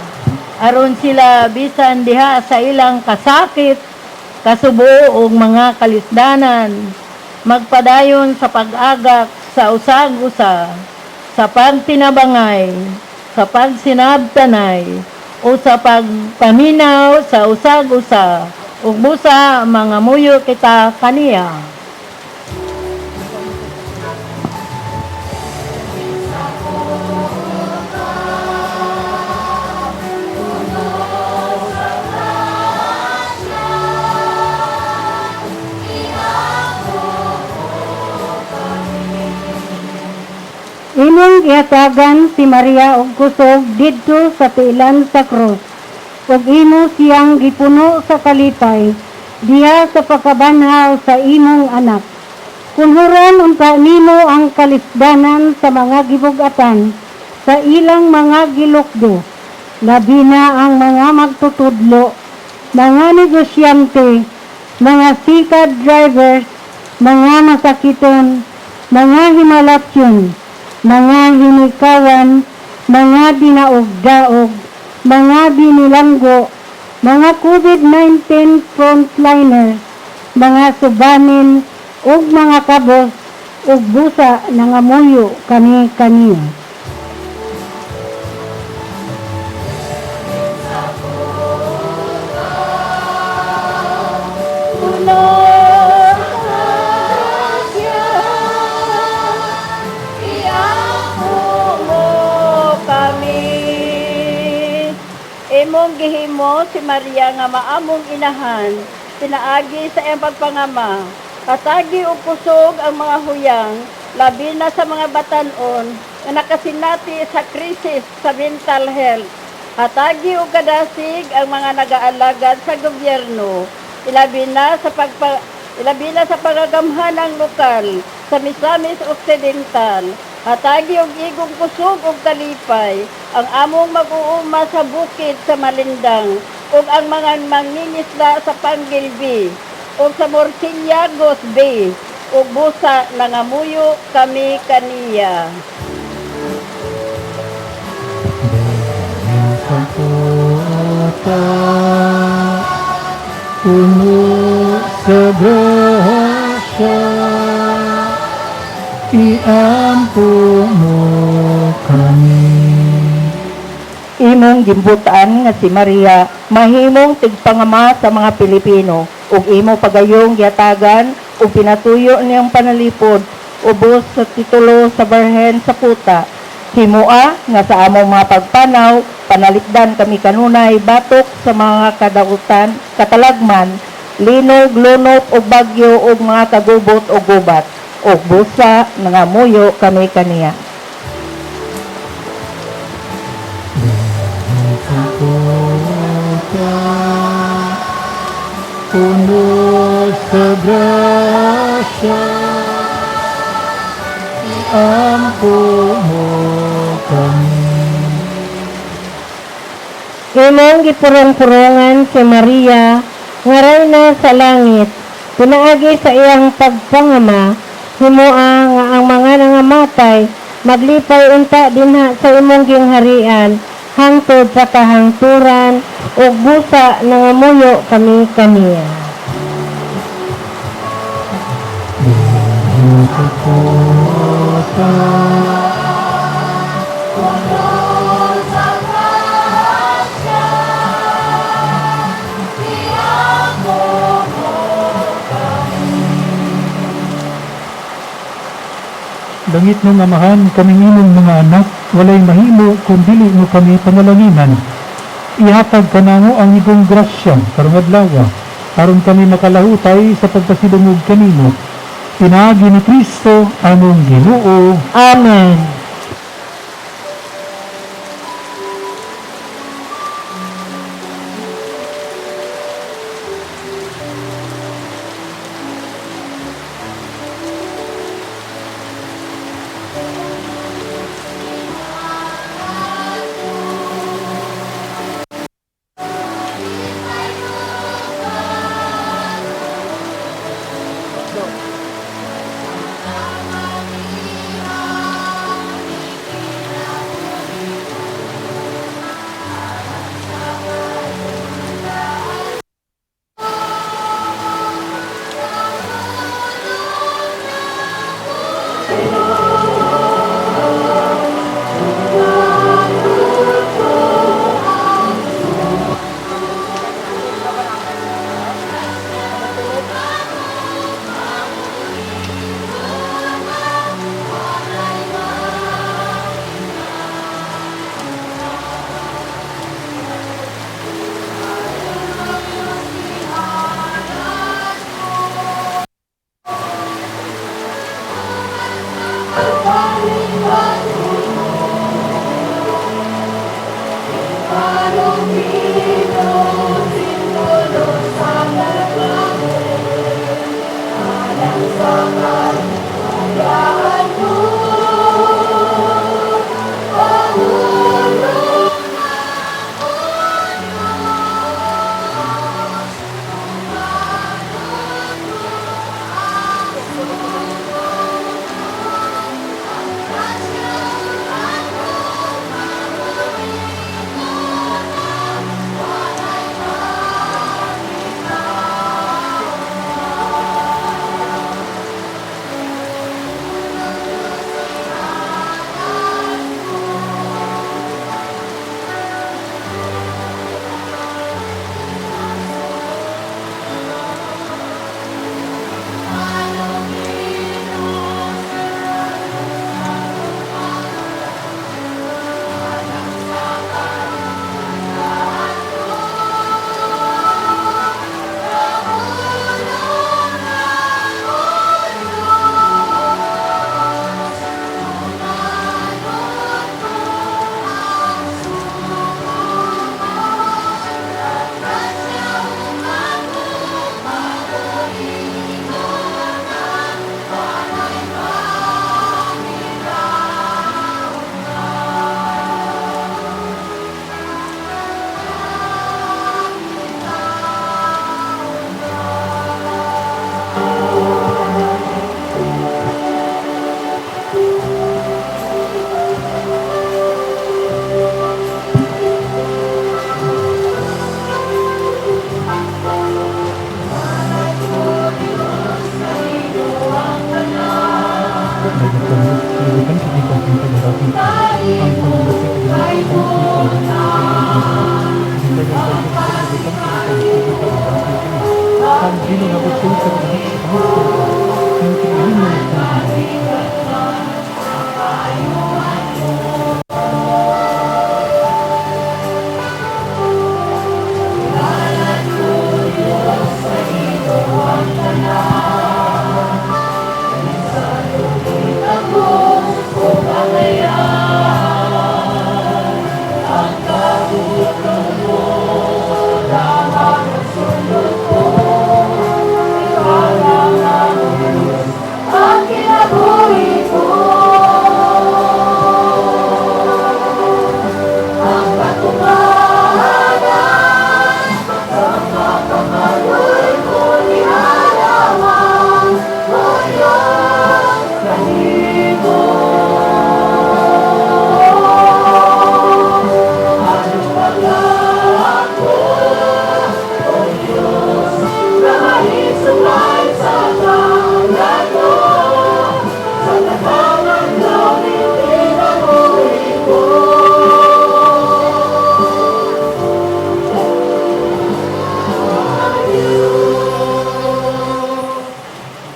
aron sila bisan diha sa ilang kasakit, kasubo ug mga kalisdanan, magpadayon sa pag-agak sa usag-usa, sa pagtinabangay, sa pagsinabtanay, o sa pagpaminaw sa usag-usa, ug busa mga muyo kita kaniya. Imong gihatagan si Maria og kusog didto sa tiilan sa krus, ug imo siyang gipuno sa kalipay diha sa pagkabanhaw sa imong anak. Kunhuron unta nimo ang kalisdanan sa mga gibug-atan sa ilang mga gilukdo, labi na ang mga magtutudlo, mga negosyante, mga sikad drivers, mga masakiton, mga himalatyon, mga hinikawan, mga dinaog-daog, mga binilanggo, mga COVID-19 frontliners, mga subanin, ug mga kabos, ug busa nangamuyo kami kaniya. Imong gihimo si Maria nga maamong inahan, pinaagi sa iyang pagpangama. Katagi og kusog ang mga huyang, labi na sa mga batan-on nga nakasinati sa krisis sa mental health. Hatagi og kadasig ang mga nagaalagad sa gobyerno, ilabi na sa pagagamhan ng lokal sa Misamis Occidental. Hatagi og igong kusog ug kalipay ang among mag-uuma sa bukid sa Malindang ug ang mga mangingisda sa Panguil Bay ug sa Murciélagos Bay ug busa nangamuyo kami kaniya. Sa kuta, puno sa grasya, iampo mo kami. Imong gimbutan nga si Maria mahimong tigpangama sa mga Pilipino ug imo pagayong giatagan ug pinatuyo niyang panalipod ubos sa titulo sa Birhen sa Kuta. Himoa nga sa among mga pagpanaw panalipdan kami kanunay batok sa mga kadautan, katalagman, linog, lunop ug bagyo ug mga kagubot ug gubat, ug busa nangamuyo kami kaniya. Sa kuta, puno sa grasya, iampo mo kami. Imong gipurong-purongan si Maria nga reyna sa langit pinaagi sa iyang pagpangama. Himoa nga ang mga nangamatay maglipay unta dinha sa imong gingharian hangtod sa kahangturan, ug busa nangamuyo kami kaniya. Sa kuta, Langitnong Amahan, kaming imong mga anak, walay mahimo kung dili mo kami panalanginan. Ihatag kanamo ang imong grasya karong adlaw, aron kami makalahutay sa pagpasidungog kanimo. Pinaagi ni Kristo among Ginoo. Amen.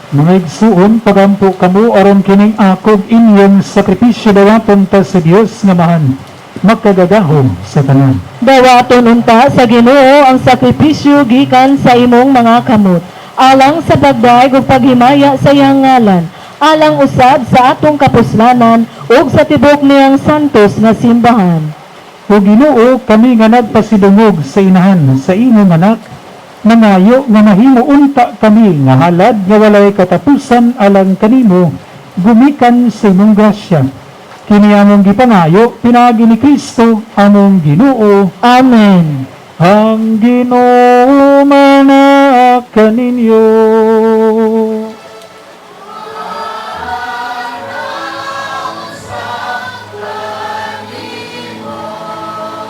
Mga igsuon, pagampo kamo aron kining akog inyong sakripisyo dawaton ta sa Dios nga Amahan, makagagahom sa tanan. Dawaton unta sa Ginoo ang sakripisyo gikan sa imong mga kamot, alang sa pagdayeg ug paghimaya sa iyang ngalan, alang usab sa atong kapuslanan ug sa tibok niyang santos nga simbahan. O Ginoo, kami nga nagpasidungog sa inahan sa imong anak, nangayo nga mahimo unta kami nga halad nga walay katapusan alang kanimo, gumikan sa imong grasya. Kini among gipangayo pinaagi ni Kristo among Ginoo. Amen. Ang Ginoo manaa kaninyo.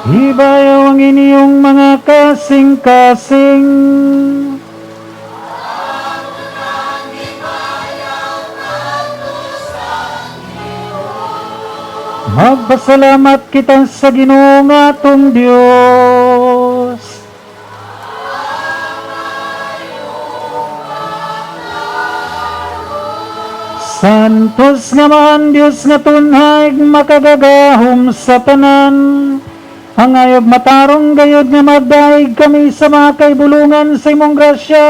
Ibayaw ang inyong mga kasing-kasing. Magpasalamat kita sa Ginoo nga atong Dios. Santos nga man Dios nga tunhay makagagahom sa tanan. Ang ayog matarong gayod nga magdaig kami sa mga kaibulungan sa imong grasya.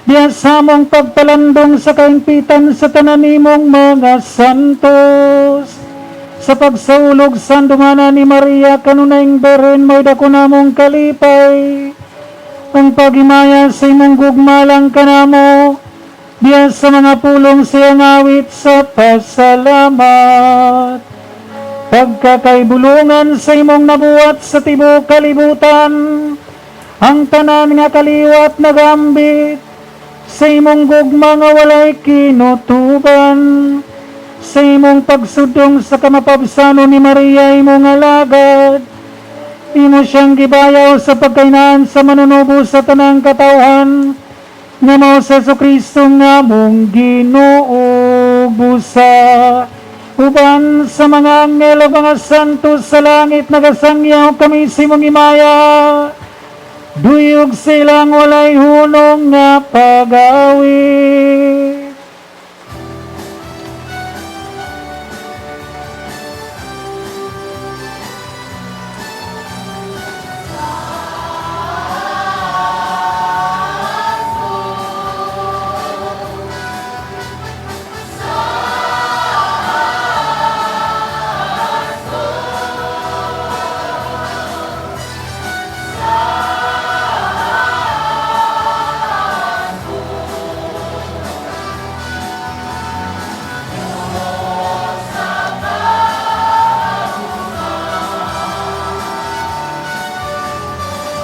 Diya sa among pagpalandong sa kaimpitan sa tanan nimong mga santos. Sa pagsaulog sa andumanan ni Maria kanunayng Birhen, mo'y dako namong kalipay. Ang pagimaya sa imong gugma lang kanamo, diya sa mga pulong siyang awit sa pasalamat. Pagkakaibulungan sa imong nabuhat sa tibuok kalibutan, ang tanan nga kaliwat nagambit sa imong gugma nga walay kinutuban, sa imong pagsudong sa kamapabsano ni Maria imong alagad, imo siyang gibayaw sa pagkainaan sa manunubo sa tanang katawhan, nga mao sa Kristo nga among Ginoo. Busa uban sa mga anghel ug mga santo sa langit, nagasangyaw kami sa imong himaya, duyog silang walay hunong nga pag-awit.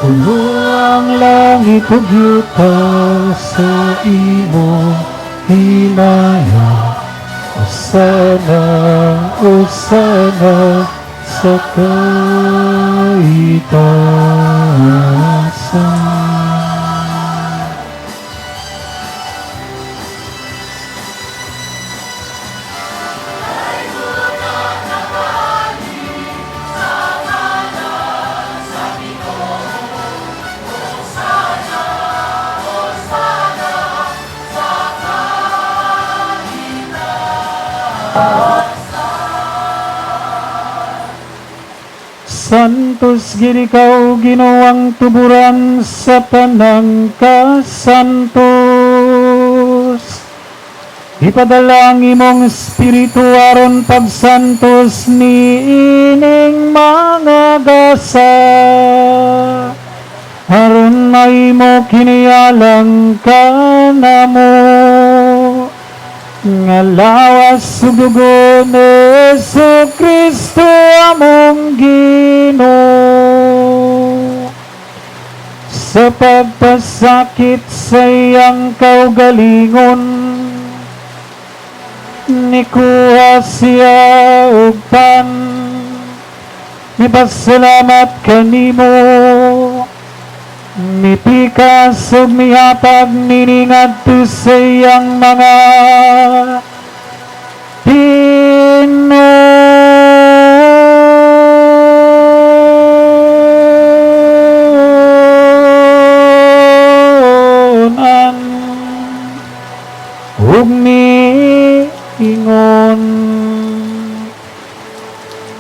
Puno ang langit ug yuta sa imong himaya. Hosana, Hosana sa kaitaasan. Santos gid ikaw, Ginoo, ang tuburan sa tanang kasantos. Ipadala ang imong Espiritu aron pagsantos ni ining mga gasa, aron mahimo kini alang kanamo nga lawas ug dugo ni Hesus Kristo among Ginoo. Sa pagpasakit sa iyang kaugalingon, nikuha siya og pan, nipasalamat kanimo, mipikas ug mihatag nini ngadto sa iyang mga tinunan. Ug miingon: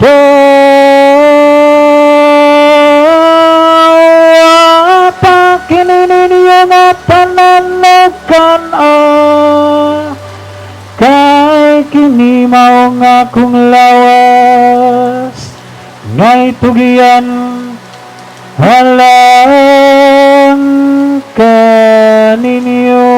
"Dawata kini ninyo nga tanan ug kan-a, kay kini mao ang akong lawas nga itugiyan alang kaninyo."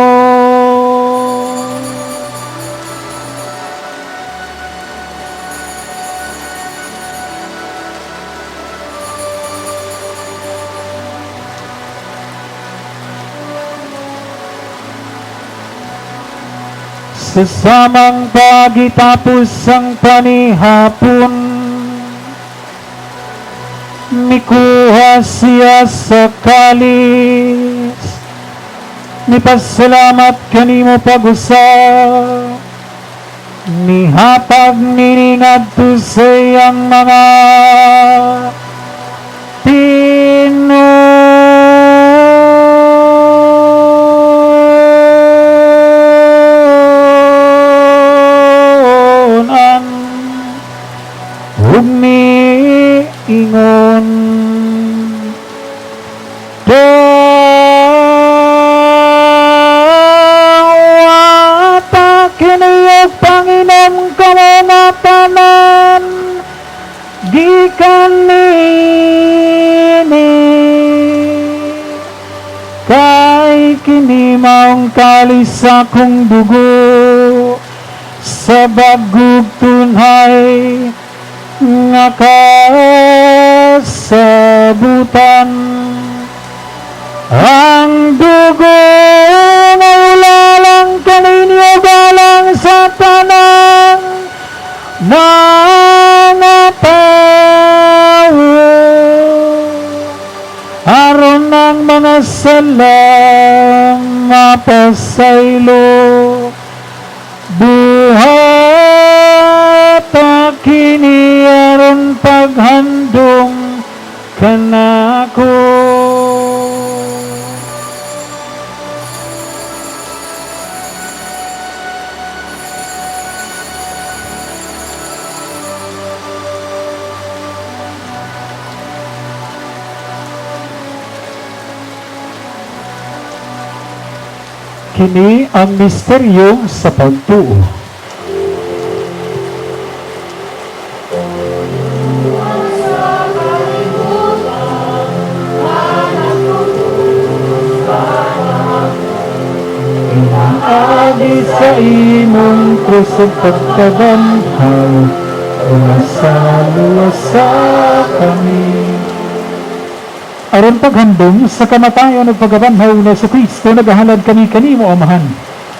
Sa samang pagitapos ang panihapon, mikuha siya sa kalis, nipasalamat kanimo pag-usab, nihatag niini ngadto sa iyang mga tinunan ug miingon: "Dawata kini ug panginom kamo nga tanan. Gikan niini, kay kini maong kalis sa akong dugo sa bag-ong tunhay nga kasabutan. Ang dugo nga ulalang kaninyo galang sa tanang mga tao, aron ang mga sala mapasaylo. Buhata kini aron paghandong kanako." Kini ang misteryo sa pagtuo. Pinaagi sa imong krus ug pagkabanhaw, luwasa kami. Aron paghandom sa kamatayon ug pagkabanhaw ni Kristo, nagahalad kami kanimo, Amahan,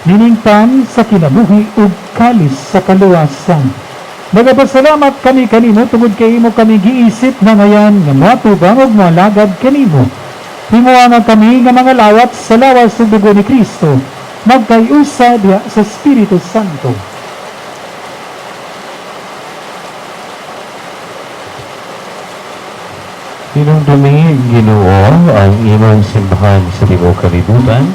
nining pan sa kinabuhi ug kalis sa kaluwasan. Nagapasalamat kami kanimo tungod kay imo kami giisip nga ngayan nga moatubang ug moalagad kanimo. Himoa nga kami nga mga lawat sa lawas ug dugo ni Kristo, magkayusa diha sa Espiritu Santo. Hinumdumi, Ginoo, ang imong simbahan sa tibuok kalibutan,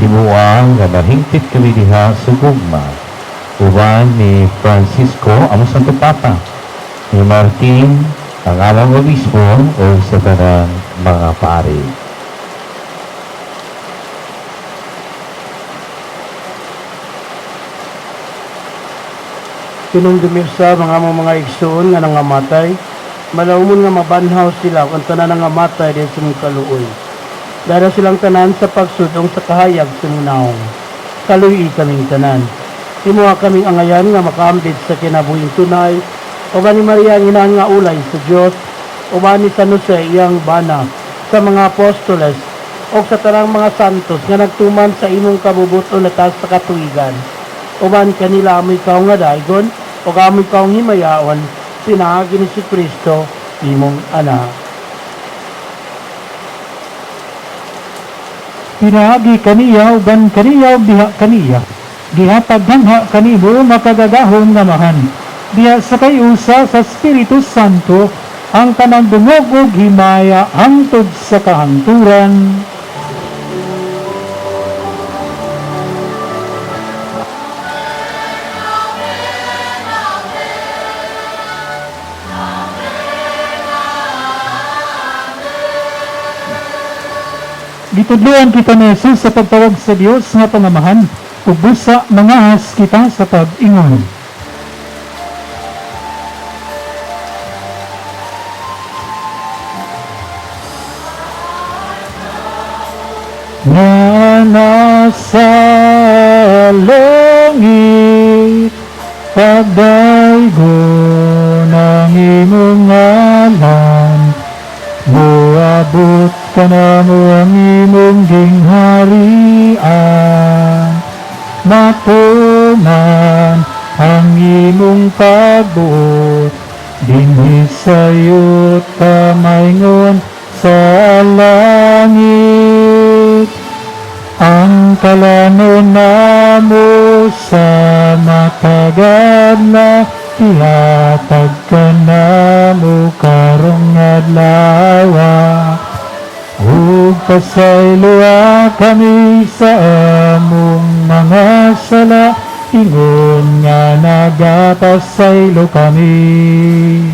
himoa nga mahingpit kami diha sa gugma. Uban ni Francisco, ang Santo Papa, ni Martin, ang among obispo, o sa tanang mga pari. Hinumdumi sa mga among mga igsoon nga nangamatay, malawmon nga mabanhaw sila kung tanan nangamatay din sa imong kaluoy. Dara silang tanan sa pagsudong sa kahayag sa imong naong. Kaluy kaming tanan. Himoa kaming angayan nga makaambit sa kinabuhing tunay, uban ni Maria ang inahan nga ulay sa Dios, uban ni San Jose iyang bana, sa mga apostoles, o sa tanang mga santos nga nagtuman sa imong kabubuton atas sa katuigan. Uban kanila amoy kaong nga daigon, o amoy kaong himayaon, pinaagi ni Kristo, imong anak. Pinaagi kaniya, uban kaniya, ug diha kaniya, gihatag hanha kanimo makagagahom nga Amahan, diha sa kayusa sa Espiritu Santo, ang tanang dungog ug himaya hangtod sa kahangturan. Gitudloan kita ni Jesus sa pagtawag sa Dios nga pangamahan ug busa mangahas kita sa pag-ingon. Nga nasa langit, pagdaygon ang imong ngalan, moabot kanamo ang imong gingharian, matuman ang imong pagbuot, dinhi sa yuta maingon sa langit. Ang kalanon namo sa matag adlaw, ihatag kanamo karong adlawa. Ug pasayloa kami sa among mga sala, ingon nga nagapasaylo kami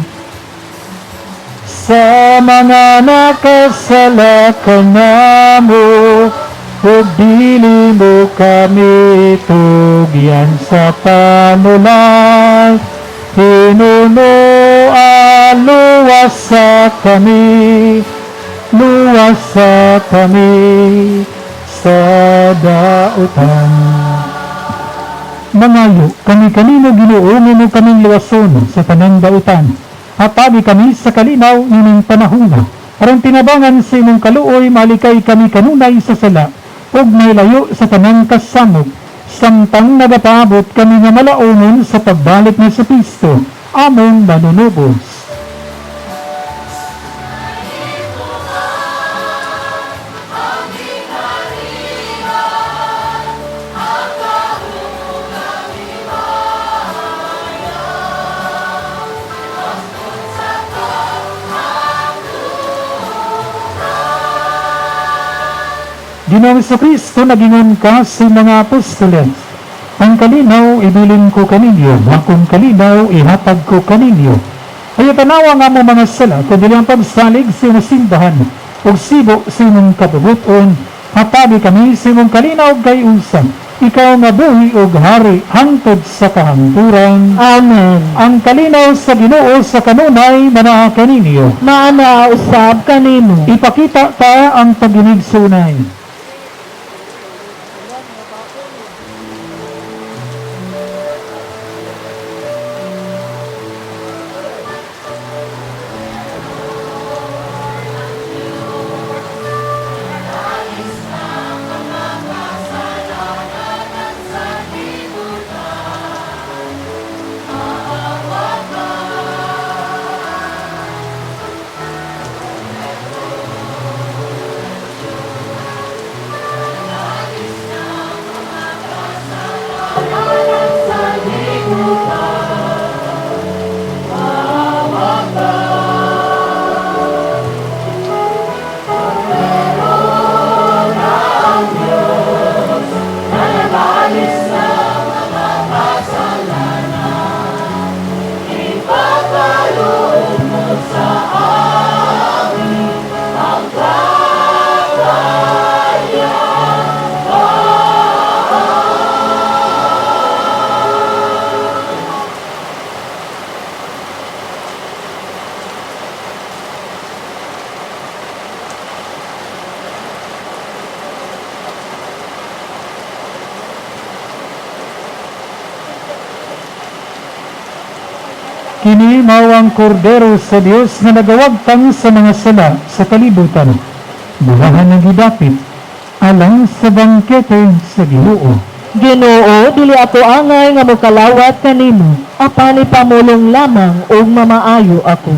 sa mga nakasala kanamo, ug dili mo kami tugyan sa panulay, hinunoa luwasa kami, luwasa kami sa dautan. Mangayo kami kanimo, Ginoo, nga kaming luwason sa tanang dautan. Hatagi kami sa kalinaw nining panahona. Aron tinabangan sa imong kaluoy, malikay kami kanunay sa sala ug mailayo sa tanang kasamok, samtang nagapaabot kami nga malaonon sa pagbalik ni Kristo, among manunubos. Ginoong Kristo, nagingon ka sa mga apostoles, "Ang kalinaw ibilin ko kaninyo, akong kalinaw ihatag ko kaninyo." Ayaw tanawa ang among mga sala, kundi ang pagsalig sa imong simbahan, ug sibo sa imong kabubut-on, hatagi kami sa imong kalinaw kay usa. Ikaw nga buhi ug hari hangtod sa kahangturan. Amen. Ang kalinaw sa Ginoo sa kanunay manaa kaninyo. Maanaa usab kanimo. Ipakita ta ang paginigsunay. Kini mao ang kordero sa Dios nga nagawagtang sa mga sala sa kalibutan. Bulahan ang gidapit alang sa bangkete sa Ginoo. Ginoo, dili ako angay nga mokalawat kanimo, apan ipamulong lamang ug mamaayo ako.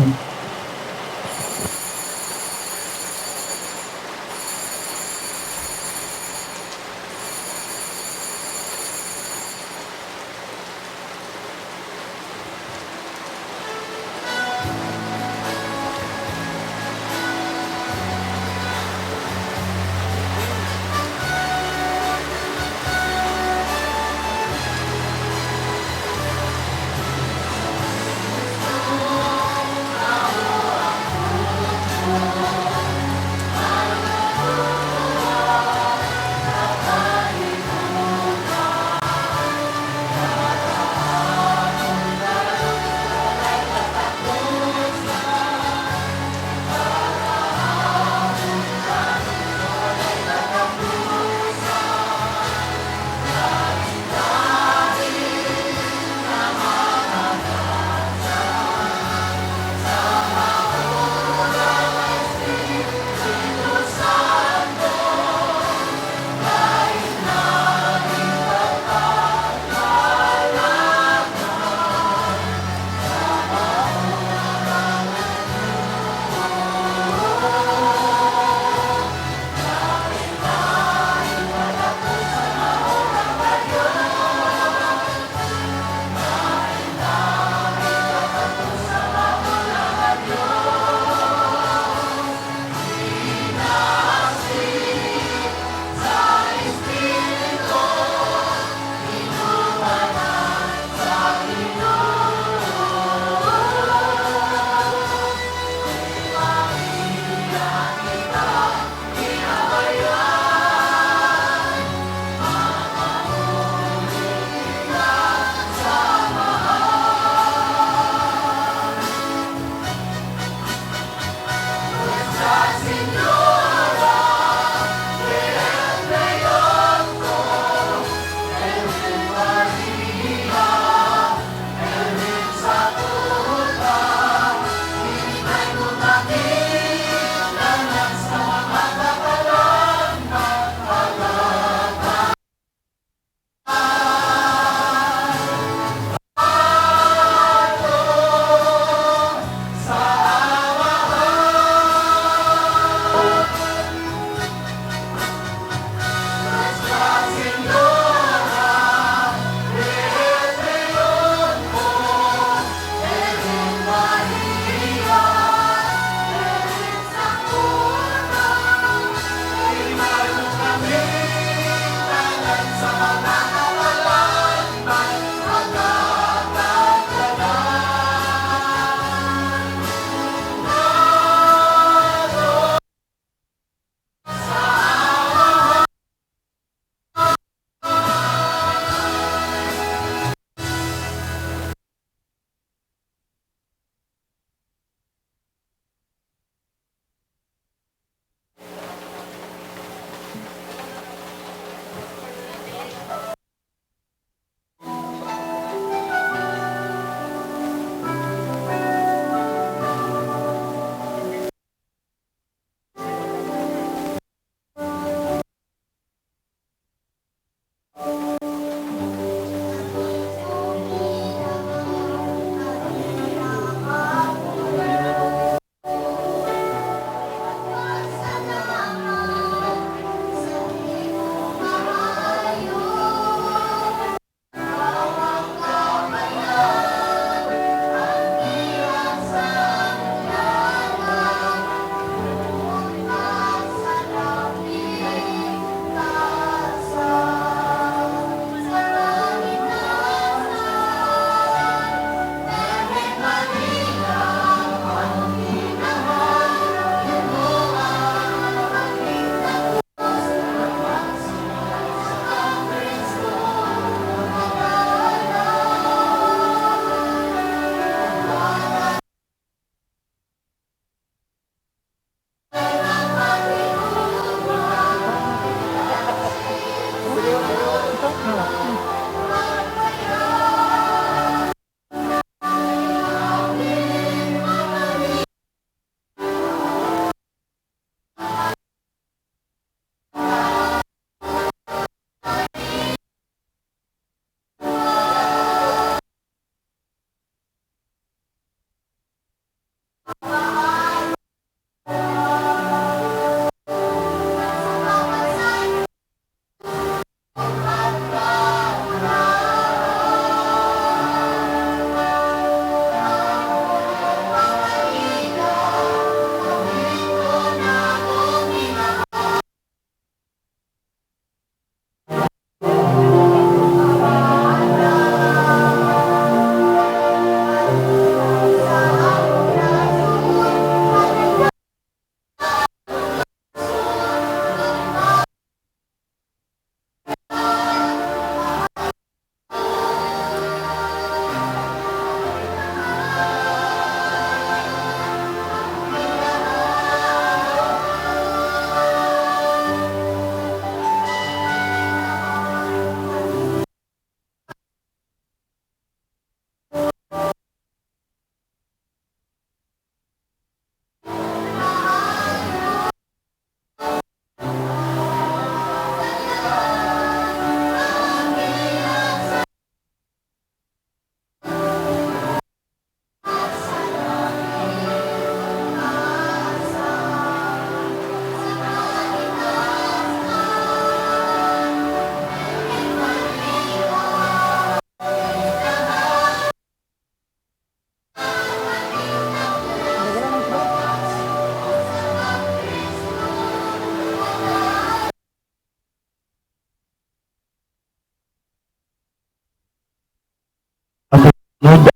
And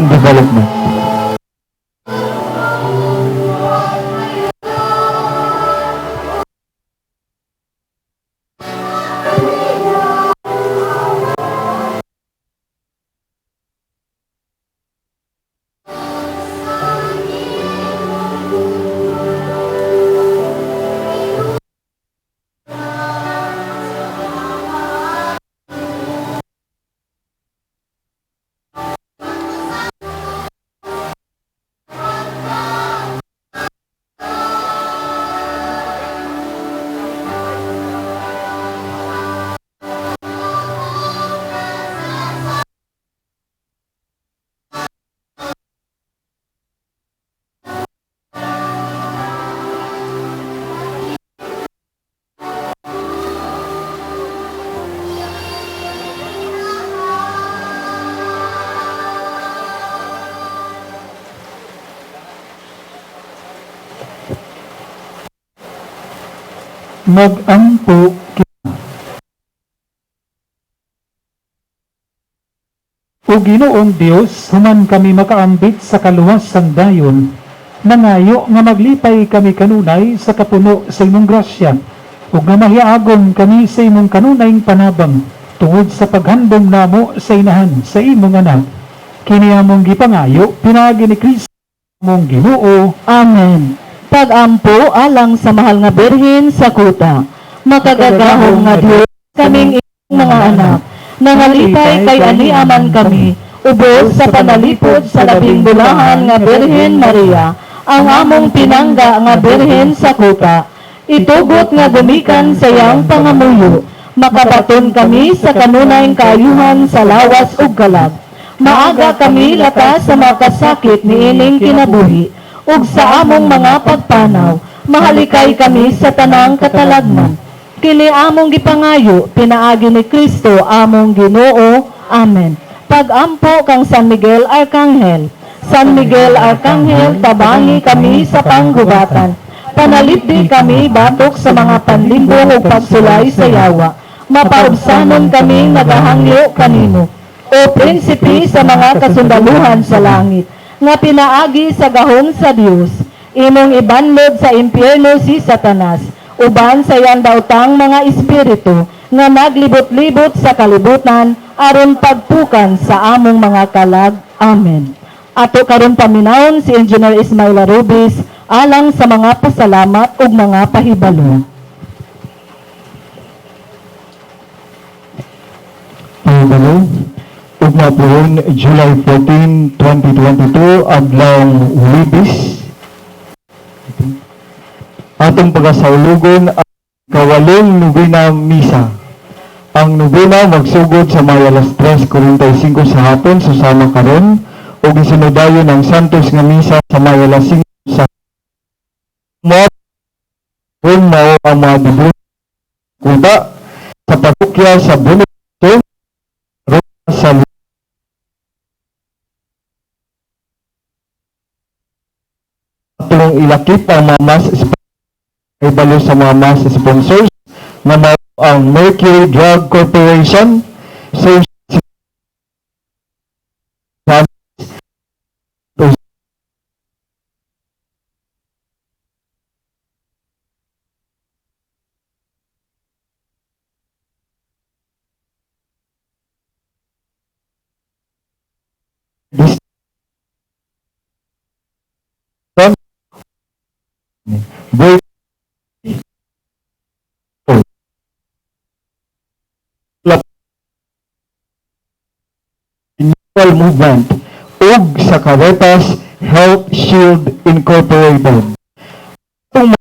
Development. Magampo kita. O Ginoong Dios, human kami makaambit sa kaluwas sang dayon, nangayo nga maglipay kami kanunay sa kapuno sa imong grasya, ug nga mahiagon kami sa imong kanunayng panabang, tungod sa paghandom namo sa inahan sa imong anak. Kini among gipangayo, pinaagi ni Kristo among Ginoo. Amen. Pagampo alang sa mahal nga Birhen sa kuta. Makagagahom nga Dios, kaming iyong mga anak, nangalipay kay aniaman kami, ubos sa panalipod sa labing bulahan nga Birhen Maria, ang among pinangga nga Birhen sa kuta. Itugot nga gumikan sa iyang pangamuyo, makabaton kami sa kanunayng kaayuhan sa lawas ug kalag. Maaga kami latas sa makasakit niining kinabuhi, ug sa among mga pagpanaw, mahalikay kami sa tanang katalagman. Kini among gipangayo, pinaagi ni Kristo among Ginoo. Amen. Pagampo kang San Miguel Arcangel. San Miguel Arcangel, tabangi kami sa panggubatan. Panalipdi kami batok sa mga panlimbong ug pagsulay sa yawa. Mapaubsanon kami nagahangyo kanimo. O prinsipe sa mga kasundaluhan sa langit, nga pinaagi sa gahom sa Dios, imong ibanlod sa impyerno si Satanas, uban sa iyang daotang mga espiritu nga naglibot-libot sa kalibutan aron pagpukan sa among mga kalag. Amen. Ato karon paminawon si Engineer Ismail Rubis alang sa mga pasalamat ug mga pahibalo. Pahibalo, ugma puhon, July 14, 2022, adlawng Huwebes. Atong pagasaulugon ang kawalong nobena misa. Ang nobena magsugod sa mga alas 3:45 sa hapon susama karon ug isunod dayon ang Santos nga misa sa mga alas 5 sa mao mao ang mga dibut kuta sa parokya sa Bonito sa atong ilakip ang mga mass ibalo sa mga mass sponsors nga mao ang Mercury Drug Corporation, Social Break Renewal Movement ug sa Caritas Health Shield Incorporated. Atong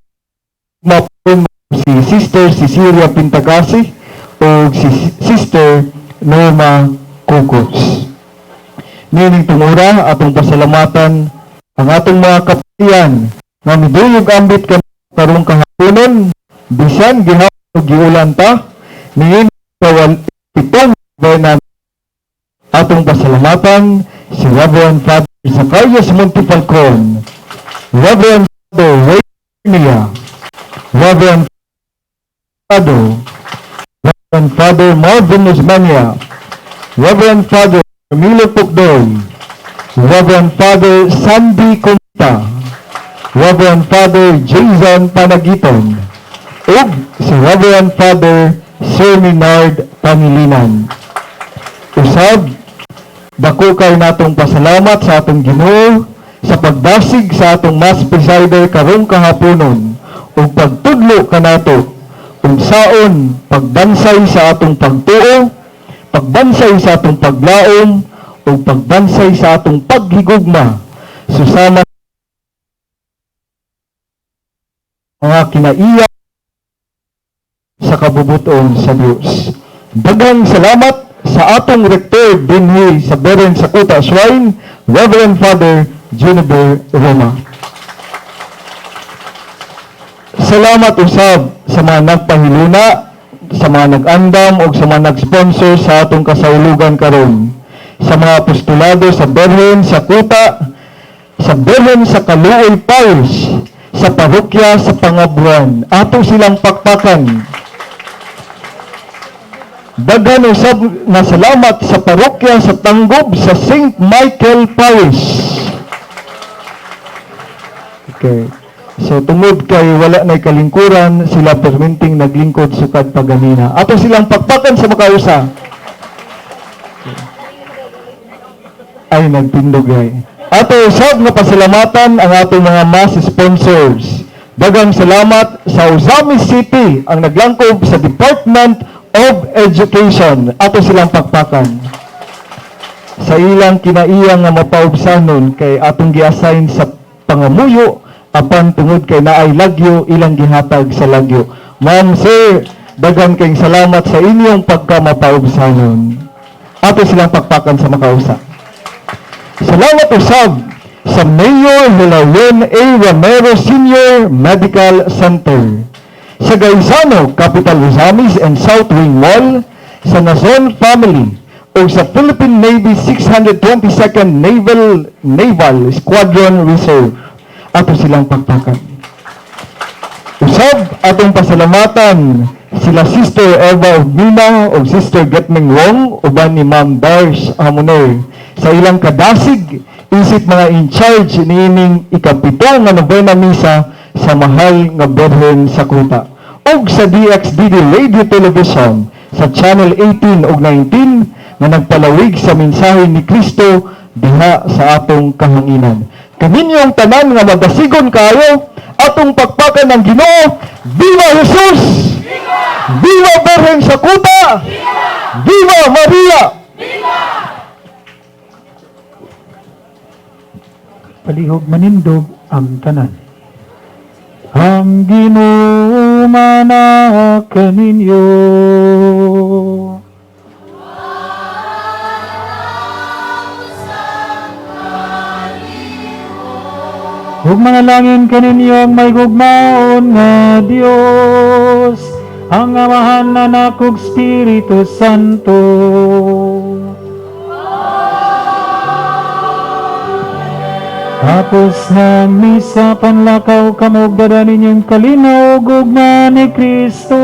mapun si Sister Cecilia Pintagasi ug si Sister Norma Cucos. Nining tungura atong pasalamatan ang atong mga kapatian nga miduyog ambit kami karong kahaponon bisan gihapon ug giulan ta niini kawal pitong na atong pasalamatan si Reverend Father Zacarias Montefalcon, Reverend Father Ray Mia, Reverend Father Father Marvin Osmania, Reverend Father Milo Pukdoy, Reverend Father Sandy Kumita, Reverend Father Jason Panagiton, ug si Reverend Father Sir Minard Pangilinan. Usab, dako kay natong pasalamat sa atong Ginoo sa pagdasig sa atong Mass Presider karong kahaponon ug pagtudlo kanato unsaon pagbansay sa atong pagtuo, pagbansay sa atong paglaom ug pagbansay sa atong paghigugma susama mga kinaiya sa kabubuton sa Dios. Daghang salamat sa atong rektor dinhi sa Birhen sa Kuta Shrine, Reverend Father Juniper Roma. Salamat usab sa mga nagpahiluna, sa mga nag-andam o sa mga nag-sponsor sa atong kasaulugan karon. Sa mga apostolado sa Birhen sa Kuta, sa Birhen sa Kaluoy Parish, sa parokya sa Pangabuan. Ato silang pakpakan. Daghan usab na salamat sa parokya sa Tanggob sa St. Michael Parish. Okay. So tungod kay wala na'y kalingkuran, sila perminting naglingkod sukad paganina. Ato silang pakpakan sa makausa. Ay, nagtindog ay. Ato usab nga pasalamatan ang atong mga mass sponsors. Daghang salamat sa Ozamiz City ang naglangkob sa Department of Education. Ato silang pakpakan. Sa ilang kinaiya nga mapaubsanon kay atong gi-assign sa pangamuyo apan tungod kay naay lagyo ilang gihatag sa lagyo. Ma'am, sir, daghan kayong salamat sa inyong pagkamapaubsanon. Ato silang pakpakan sa makausa. Salamat usab sa Mayor Hilarion A. Romero Senior Medical Center, sa Gaisano Capital Ozamiz and South Wing Mall, sa Nazon Family, o sa Philippine Navy 622nd Naval Squadron Reserve. Ato silang pakpakan. Usab atong pasalamatan sila Sister Eva Ogmina o Sister Getming Wong uban ni Ma'am Dars Hamoner sa ilang kadasig isip mga in charge niining ikapito nga novena misa sa mahal nga Birhen sa Kuta ug sa DXDD Radio Television sa Channel 18 ug 19 nga nagpalawig sa mensahe ni Kristo diha sa atong kahanginan. Kaninyong tanan nga magasigon kayo, atong pakpakan ng Ginoo. Viva Jesus! Viva Birhen sa Kuta! Viva Maria! Palihog manindog ang tanan. Ang Ginoo mana kaninyo. Ug manalangin kaninyo ang may gugmaon nga Dios, ang Amahan, Anak ug Espiritu Santo. Tapos ng misa, panlakaw kamo ug dada ninyong kalinaw ug gugma ni Kristo.